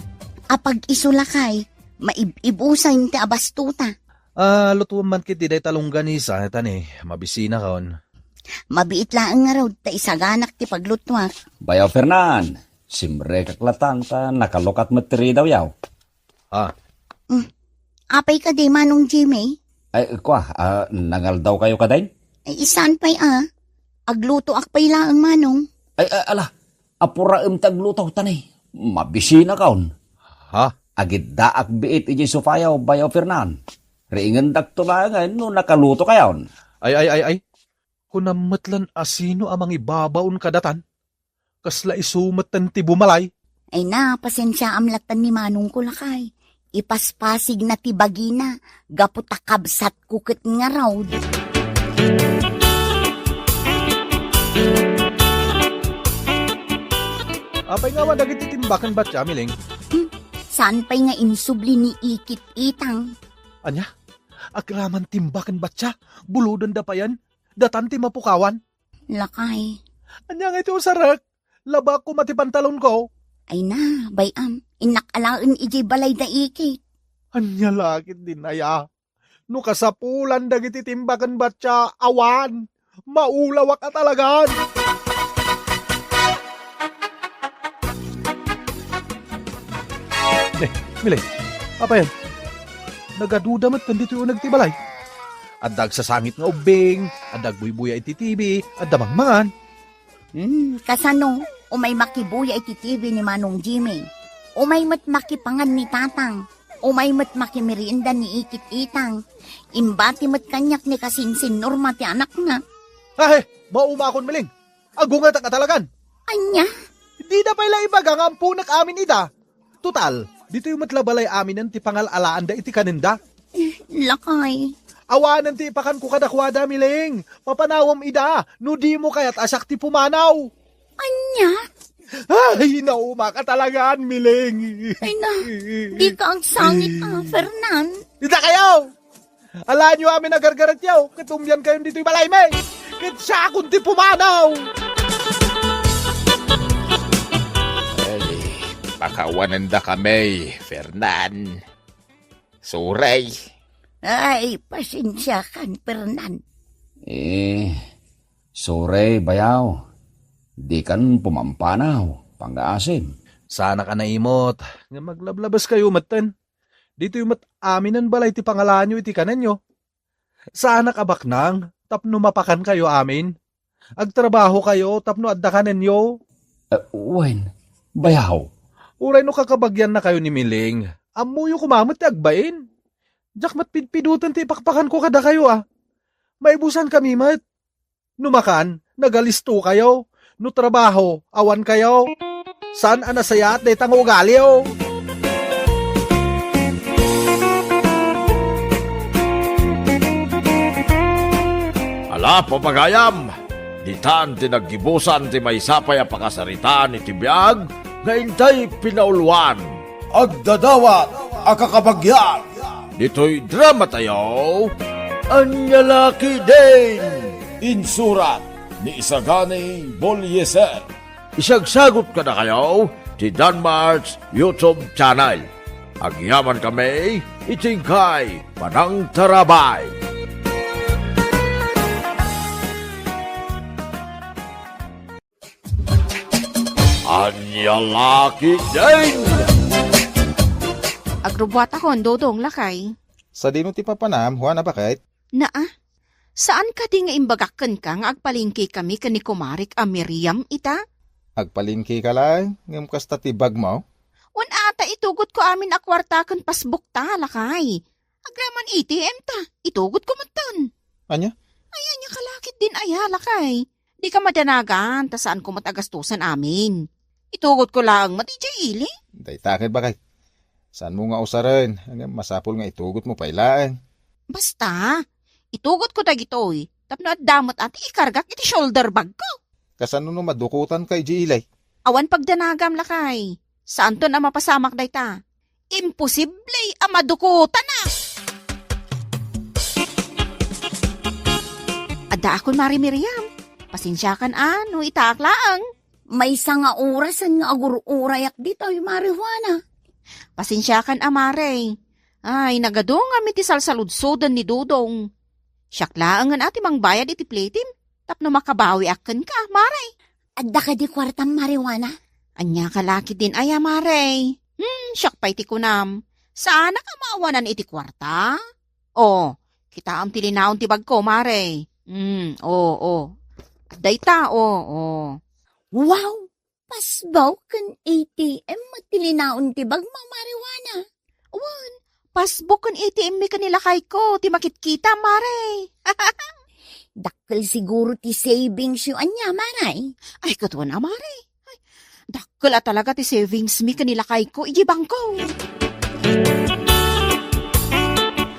Apag-isu, lakay, maib-ibusen ti abastuta. Ah, lutuem man ketdi dayta longganisa, ta ni, mabisinakon. Mabiit laeng ngarud ta isaganak ti paglutuak. Bayaw Fernan, simrekak latta ta nakalukat met ti ridawyaw. Ah. Mm. Apay kadi, Manong Jimmy? Ay, kua, ah, nangaldawkayo kadin? Ay, saan pay a? Aglutoak pay laeng, Manong. Ay, ah, ala, apuraem ti agluto, ta ni, mabisinakon. Ha? Agiddaak biit idiay sofayaw, Bayaw Fernan. Riingandakto laengen no nakalutokayon. Ay, ay, ay, ay. Kunam met lan a sino a mangibabaon kadatan? Kasla isu metten ti bumalay. Ay na, pasensiaam lattan ni Manongko, lakay. Ipaspasigna ti bagina, gapu ta kabsatko ket ngarud. Apay nga awan dagiti timbaken batya, Miling? Hmm, saan pay nga insubli ni Ikit Itang? Ania? Agraman timbaken batya? Bulodenda payen? Datan ti mapukawan? Lakay. Ania nga iti usarek? Labak koma ti pantalonko. Ay na, bay-am, innak alaen idiay balayda Ikit. Ania la ketdin aya? No kasapulan dagiti timbaken batya, awan. Maulawak a talagan. Ne, Miling, apay? Nagaduda met ditoy uneg ti balay. Adda agsasangit nga ubbing, adda agbuybuya iti T V, adda mangmangan. Hmm, kasano? Umay makibuya iti T V ni Manong Jimmy. Umay met makipangan ni Tatang. Umay met makimerienda ni Ikit Itang. Imbati met kaniak ni kasinsin Norma ti anakna. Ay, maumakon, Miling. Agungetak a talagan. Ania? Dida pay la ibaga nga amponek amin ida. Total, ditoy met la balay aminen ti pangal-alaanda iti kanenda. Eh, lakay. Awanen ti ipakanko kadakuada, Miling. Papanawem ida, no dimo kayat a siak ti pumanaw. Ania? Ay, naumak a talagan, Miling. Ay na, dika agsangit a, Fernan. Dita kayo! Alaenyo amin a gargaretyo, ket umyankayon ditoy balaymi. Ket siakon ti pumanaw. Ay, pakawanendakami, Fernan. Sorry. Ay, pasensiakan, Fernan. Eh, sorry, bayaw. Dikan pumampanaw, pangngaasim. Saanak a naimot, nga maglablabaskayo metten. Ditoy met aminen balay ti pangalaanyo iti kanenyo. Saanak a baknang tapno mapakankayo amin. Agtrabahokayo tapno adda kanenyo. Eh, wen, bayaw. Uray no kakabagiannakayo ni Miling, ammoyo koma met ti agbain. Diak met pidpiduten ti ipakpakanko kadakayo a. Maibusankami met. No makan, nagalistokayo. No trabaho, awankayo. Saan a nasayaat dayta nga ugaliyo? Ala, papagayam, ditan ti naggibusan ti maysa pay a pakasaritaan iti biag nga intay pinauluan. Agdadawat a kakabagian. Ditoy dramatayo, Ania La Ketdin! Insurat ni Isagani Bolieser. Isagsagut kadakayo ti Danmart's YouTube channel. Agyamankami iti inkay panangtarabay. Ania La Ketdin! Agrubbuatakon, Dodong, lakay. Sadino ti papanam, Juana, baket? Naa, saan kadi nga imbagak kenka nga agpalengkekami ken ni kumarek a Miriam ita? Agpalengkeka laeng, ngem kasta ti bagmo? Wen ata it itugotko amin a kuarta ken pasbukta, lakay. Agraman A T M ta, itugotko metten. Ania? Ay, ania ka lakit din aya, lakay. Dika madanagan, ta saanko met a gastusen amin. Itugotko laeng met idiay ili. Dayta ket, bakay. Saanmo nga usaren, ngem masapul nga itugotmo pay laeng. Basta, itugotko dagitoy, tapno adda met a ti ikargak iti shoulder bagko. Kasano no madukotanka idiay ili? Awan pagdanagam, lakay. Saanton a mapasamak dayta. Imposible a madukotana. Addaakon, Mari Miriam. Pasensiakan a no itaak laeng. Maysa nga orasen nga agur-urayak ditoy, Mari Juana. Pasensiakan a, Mare. Ay, nagadungam iti salsaludsoden ni Dodong. Siak laengen a ti mangbayad iti plitim tapno makabawiak kenka, Mare. Adda kadi kuartam, Mari Juana? Ania ka lakit din aya, Mare? Hmm, siak pay ti kunam. Saanak a maawanan iti kuarta? O, kitaem ti linaon ti bagko, Mare. Hmm, o, o. Adda ita, o, o. Wow! Pasbuk ken A T M met ti linaon ti bagmo, Mari Juana. Wen, pasbuk ken A T M mi ken ni lakayko ti makitkita, Mare. Dakkel siguro ti savings yo ania, Mare? Ay, ket wen a, Mare. Ay, dakkel a talaga ti savings mi ken ni lakayko idiay bangko.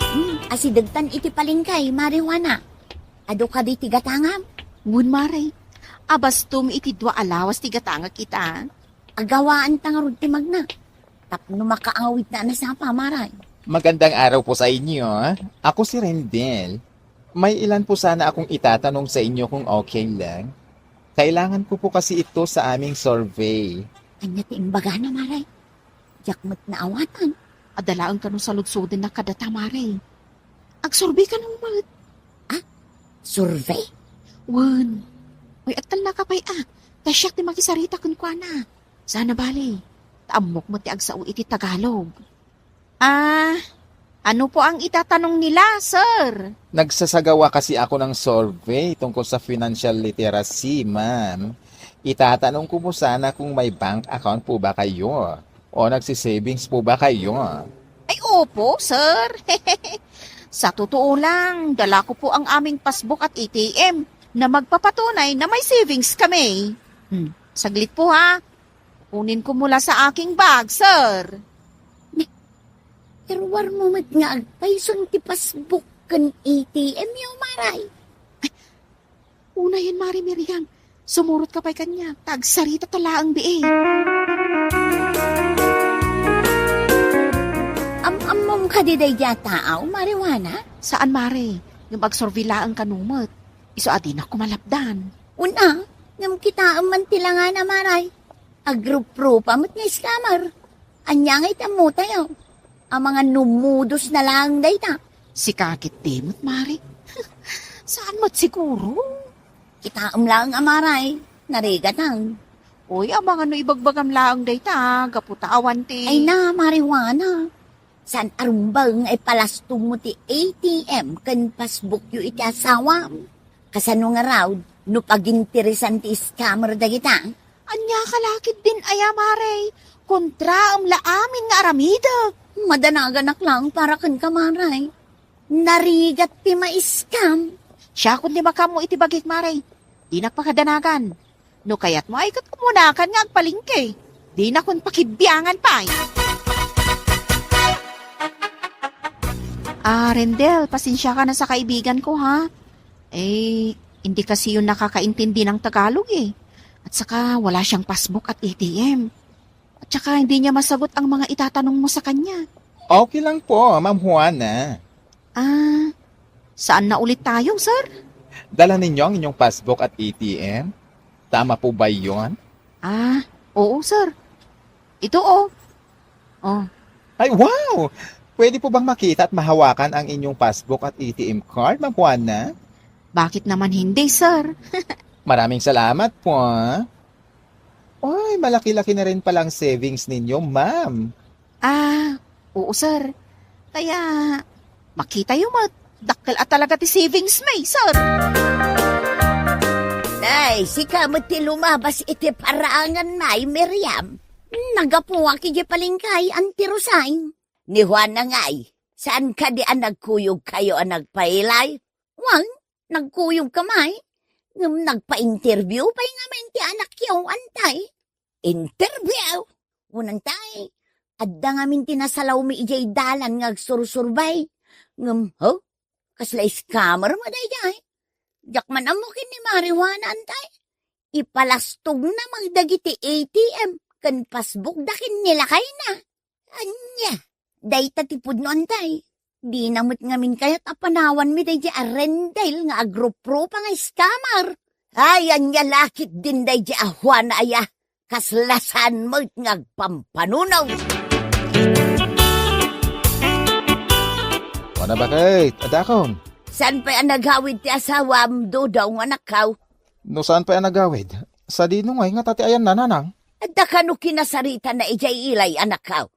Hmm, asidegtan iti palengke, Mari Juana. Adu kadi ti gatangam? Wen, Mare. Abastom iti dua a lawas ti gatangak ita. Agawaanta ngarud ti magna. Tapno makaawidna a nasapa, Mare. Magandang araw po sa inyo. Ako si Rendel. May ilan po sana akong itatanong sa inyo kung okay lang. Kailangan ko po kasi ito sa aming survey. Ania ti imbagana, Mare? Diak met naawatan. Adda laeng kano saludsodennak kadata, Mare. Agsurvey kano met. Ah? Survey? Wen. Uy, agtalnaka pay a. Ta siak ti makisarita kenkuana. Sana bale. Ta ammok met ti agsao iti Tagalog. Ah, ano po ang itatanong nila, sir? Nagsasagawa kasi ako ng survey tungkol sa financial literacy, ma'am. Itatanong ko po sana kung may bank account po ba kayo o nagsisavings po ba kayo? Ay, opo, sir. Sa totoo lang, dala ko po ang aming passbook at A T M na magpapatunay na may savings kami. Hmm, saglit po, ha. Kunin ko mula sa aking bag, sir. Iruarmo met nga agpayson ti passbook ken A T M yo, Mare. Ay, unayen, Mare Miriam. Sumurot ka pay kaniak, ta agsarita ta laeng bii. Am-ammom kadi daydiay a tao, Mare Juana? Saan, Mare. Ngem agsurvey laeng kano met. Isu a dinak ko malapdan. Una, ngem kitaem man ti langana, Mare. Agruprupa met nga scammer. Ania nga iti ammotayo? Amangan no modus na laeng dayta. Sika ketdi met, Mare. Saan met siguro? Kitaem laeng a, Mare. Narigatang. Uy, amangan no ibagbagam laeng dayta, gapu ta awan ti... Ay na, Mare Juana. Saan a rumbeng nga ipalastongmo ti A T M ken passbook yo iti asawam? Kasano ngarud no paginteresan ti scammer dagita? Ania ka lakit din aya, Mare? Kontraem la amin nga aramidek. Madanaganak laeng para kenka, Mare. Narigat ti ma-scam. Siakon ti makammo iti bagik, Mare. Dinak pakadanagan. No kayatmo ay ket umunakan nga agpalengke. Dinakon pakibiangan pay. Ah, Rendel, pasensiaka na sa kaibigan ko, ha? Eh, hindi kasi yun nakakaintindi ng Tagalog, eh. At saka, wala siyang passbook at A T M. At saka, hindi niya masagot ang mga itatanong mo sa kanya. Okay lang po, Ma'am Juana. Ah, saan na ulit tayo, sir? Dala ninyo ang inyong passbook at A T M? Tama po ba yon? Ah, oo, sir. Ito, oh. Oh. Ay, wow! Pwede po bang makita at mahawakan ang inyong passbook at A T M card, Ma'am Juana? Bakit naman hindi, sir? Maraming salamat po, ah. Ay, malaki-laki na rin pala ang savings ninyo, ma'am. Ah, oo, sir. Kaya, makita yo met, dakkel a talaga ti savings mi, sir. Nay, sika met ti lumabas iti parangan, Nay Miriam. Naggapuak idiay palengke, Auntie Rosay. Ni Juana ngay, saan kadi a nagkuyogkayo a nagpailay? Wen, nagkuyogka met. Ngem nagpa-interview pay ngamin ti anakyo, Antay. Interview? Wen, Antay, adda ngamin ti nasalawmi idiay dalan nga agsursurbay. Ngem, ho? Kasla scammer met daydiay. Diak man ammo ken ni Mari Juana, Antay. Ipalastogna met dagiti A T M ken passbook da ken ni lakayna. Ania, dayta ti pudno, Antay. Dina met ngamin kayat a panawanmi daydiay a Rendel nga agruprupa nga scammer. Ay, ania la ketdin daydiay a Juana aya. Kasla saan met nga agpampanunot. Juana, baket, adakon. Saan pay a nagawid ti asawam, Dodong, anakkaw? No saan pay a nagawid, sadino ngay ngata ti ayanna, nanang? Adda kano kinasaritana idiay ilay, anakkaw?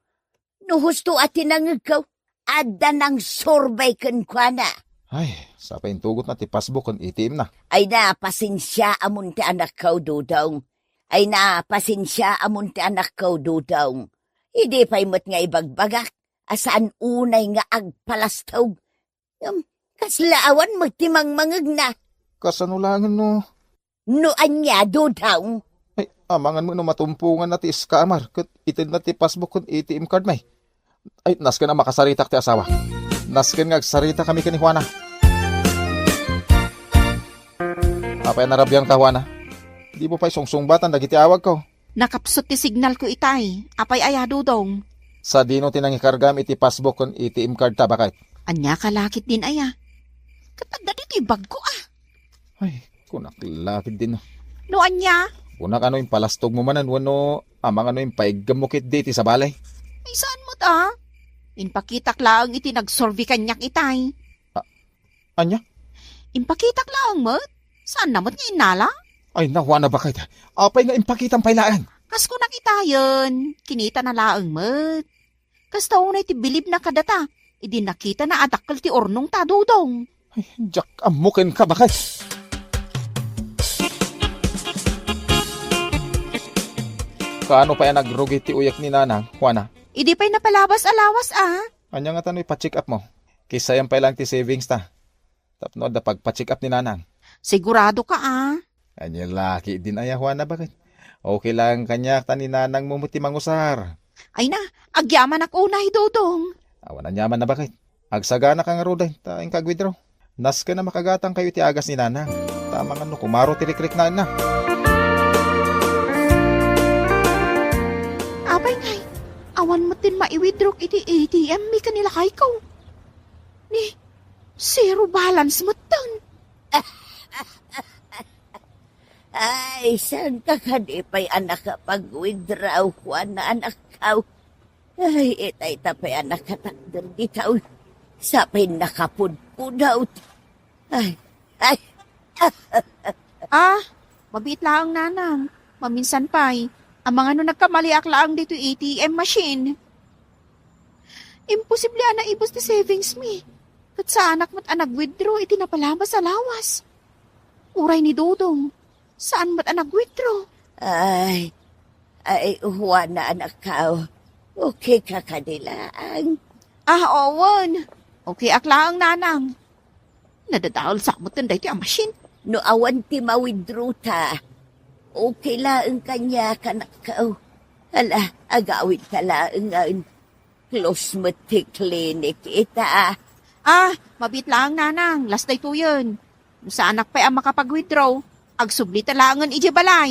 No husto a ti nangngegko, adda nangsurbay kenkuana. Ay, sa pay intugotna ti passbook ken A T M na. Ay na, pasensiaamon ti anakko, Dodong. Ay na, pasensiaamon ti anakko, Dodong. Idi pay met nga ibagbagak a saan unay nga agpalastog. Ngem, kasla awan met ti mangmangegna. Kasano laengen no? No ania, Dodong? Ay, amangan met no matumponganna ti scammer ket itedna ti passbook ken A T M card mi. Ay, nasken a makasaritak ti asawa. Nasken nga agsarita kami ken ni Juana. Apay a narabianka, Juana? Dimo pay sungsungbatan dagiti awagko. Nakapsut ti signalko itay. Apay aya, Dodong? Sadino ti nangikargam iti passbook ken A T M card ta, baket? Ania ka la ketdin aya? Ket adda ditoy bagko, a. Ay, kunak la ketdin. No ania? Kunak, ano, impalastogmo manen wenno amangan no impaiggem mo ketdi iti sabali? Ay, saan met, a? Impakitak laeng iti nagsurvey kaniak itay. A-, ania? Impakitak laeng met. Saanna met nga innala? Ay, nawana, baket. Apay nga impakitam pay laeng? Kas kunak itayen, kinitana laeng met. Kasta unay ti bilibna kadata, idi nakitana a dakkel ti urnongta, Dodong. Ay, diak ammo kenka, baket. Kaano pay a nagrugi ti uyek ni Nanang, Juana? Idi pay napalabas a lawas, a. Ania ngata no ipa-check up mo? Kisayam pay laeng ti savings ta. Tapno adda pagpa-check up ni Nanang. Sigurado ka, a? Ania la ketdin aya, Juana, baket? Okay laeng kaniak ta ni Nanang mo met ti mangusar. Ay na, agyamanak unay, Dodong. Awan aniamanna, baket. Agsagana ka ngaruden, ta inka ag-withdraw. Nasken a makagatangkayo iti agas ni Nanang. Ta amangan no kumaro ti rikriknaenna. Apay ngay, awan met ti mai-withdraw iti A T M mi ken ni lakayko. Ni, zero balance metten. Ay, saan ka kadi pay a nakapag-withdraw, Juana, anakkaw? Ay, itay ta pay a nakatakder dita, uy. Sa pay nakapudpudot. Ay, ay. Ah, mabiit laeng, Nanang. Maminsan pay, amangan no nagkamaliak laeng ditoy A T M machine. Imposible a naibus ti savings mi. Ket saanak met a nag-withdraw iti napalabas a lawas. Uray ni Dodong, saan met a nag-withdraw. Ay, ay, Juana, anakkaw. Okay ka kadi laeng? Ah, wen. Okay ak laeng, Nanang. Nadadael sa metten daytoy a machine. No awan ti ma-withdraw ta, okay laeng kaniak, anakkaw. Hala, agawid ka laengen. Close met ti clinic ita. Ah, mabiit laeng, Nanang. Last daytoyen. No saanak pay a makapag-withdraw, agsubli ta laengen idiay balay.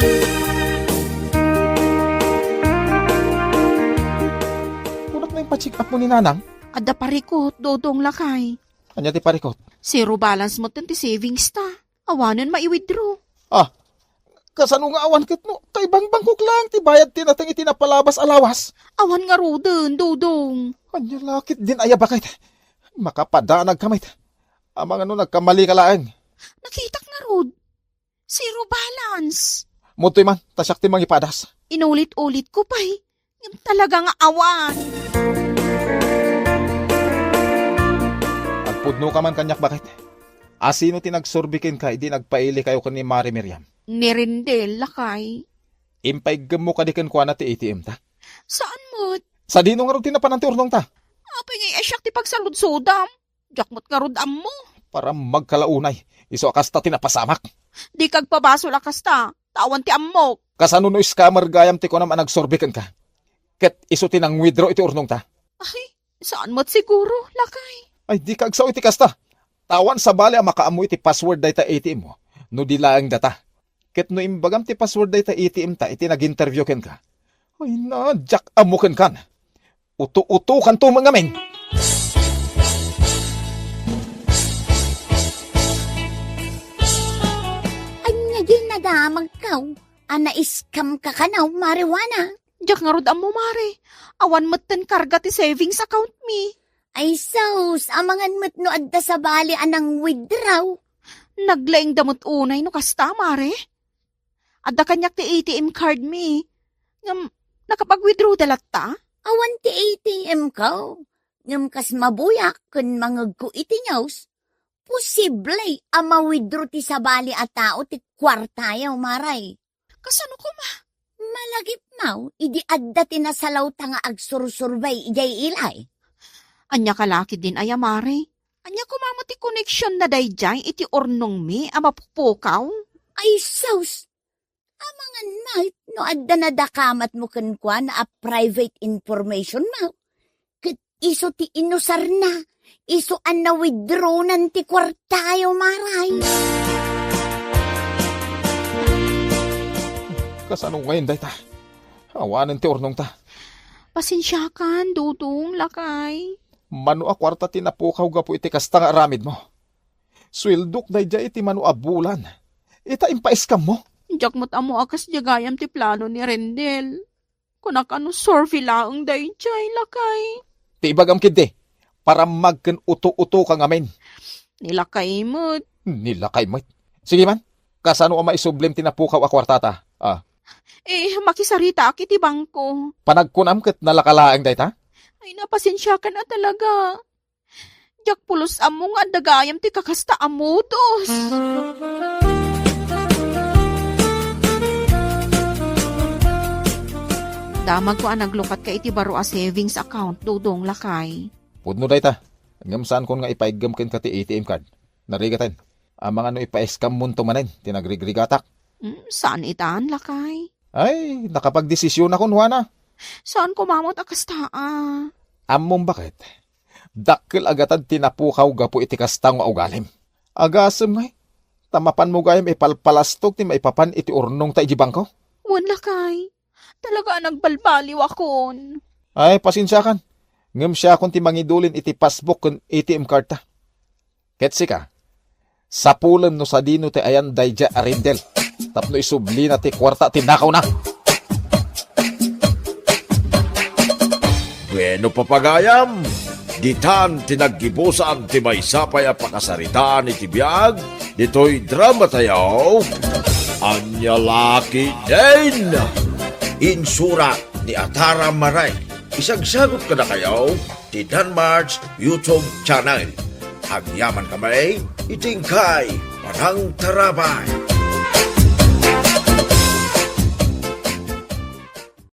Kunak no ipa-check up mo ni Nanang? Adda parikot, Dodong, lakay. Ania ti parikot? Zero balance metten ti savings ta. Awanen mai-withdraw. Ah, kasano nga awan ket no kaibangbangkok laeng ti bayad ti nateng iti napalabas a lawas? Awan ngaruden, Dodong. Ania la ketdin aya, baket? Makapadanag ka met. Amangan no nagkamali ka laeng. Nakitak ngarud. Zero balance. Mudtoy man, ta siak ti mangipadas. Inulit-ulit ko pay. Ngem talaga nga awan. Agpudno ka man kaniak, baket? A, sino ti nagsurbi kenka idi nagpailikayo ken ni Mari Miriam? Ni Rendel, lakay. Impaiggem mo kadi kenkuana ti A T M ta? Sadino ngarud ti napanan ti urnongta? Apay nga iasiak ti pagsaludsodam? Diak met ngarud ammo. Para magkalaunay, isu a kasta ti napasamak. Dika agpabasol a kasta, ta awan ti ammok. Kasano no scammer gayam ti kunam a nagsurvey kenka? Ket isu ti nang-withdraw iti urnongta? Ay, saan met siguro, lakay? Ay, dika agsao iti kasta. Ta awan sabali a makaammo iti password dayta A T M mo, no di laeng data. Ket no imbagam ti password dayta A T M ta iti nag-interview kenka, ay na, diak ammo kenkan. Uto-utokanto met ngamin. Ania diay nadamagkaw a na-scam ka kano, Mare Juana? Diak ngarud ammo, Mare. Awan metten karga ti savings account mi. Ay sus, amangan met no adda sabali a nang-withdraw. Naglaingda met unay no kasta, Mare. Adda kaniak ti A T M card mi. Ngem, nakapag-withdrawda latta? Awan ti A T M ko. Ngem kas mabuyak ken mangegko iti news, posible a ma-withdraw ti sabali a tao ti kuartayo, Mare. Kasano koma? Malagipmaw, idi adda ti nasalawta nga agsursurbay idiay ilay. Ania ka la ketdin aya, Mare? Ania koma met ti koneksionna daydiay iti urnongmi a mapupukaw? Ay sus! Amangan met no adda nadakamatmo kenkuana a private information mo. Ket isu ti inusarna, isu a na-withdrawnan ti kuartayo, Mare. Kasano ngayen dayta? Awanen ti urnongta. Pasensiakan, Dodong, lakay. Mano a kuarta ti napukaw gapu iti kasta nga aramidmo? Sueldok daydiay iti mano a bulan. Ita impaiskammo? Diak met ammo a kasdiay gayam ti plano ni Rendel. Kunak a no survey laeng daydiay, lakay. Ti ibagam ketdi, parammag ken uto-utoka ngamin. Ni lakay met. Ni lakay met. Sige man, kasano a maisublim ti napukaw a kuartata? Ah. Eh, makisaritaak iti bangko. Panagkunam ket nalaka laeng dayta? Ay, na, pasensiakan a talaga. Diak pulos ammo nga adda gayam ti kakasta a modus. Damagko a naglukatka iti baro a savings account, Dodong, lakay. Pudno dayta, ngem saankon nga ipaiggem kenka ti A T M card. Narigaten, amangan no ipaiskammonto manen ti nagrigrigatak. Mm, saan itan, lakay? Ay, nakapagdesisionakon, Juana. Saan koma met a kasta a? Ammom baket? Dakkel a gatad ti napukaw gapu iti kasta nga ugalim. Agasem ngay, ta mapanmo gayam ipalpalastog ti maipapan iti urnongta iti bangko? Wen, lakay. Talaga a nagbalbaliwakon. Ay, pasensiakan. Ngem siakon ti mangidulin iti passbook ken A T M cardta. Ket sika, sapulem no sadino ti ayan daydiay a Rendel tapno isublina ti kuarta a tinakawna. Bueno, papagayam, ditan ti naggibusan ti maysa pay a pakasaritaan iti biag ditoy dramatayo, Ania La Ketdin. Insurat ni Atara Maray. Isagsagut kadakayo ti Danmar's YouTube channel. Agyaman kami iti inkay panangtarabay.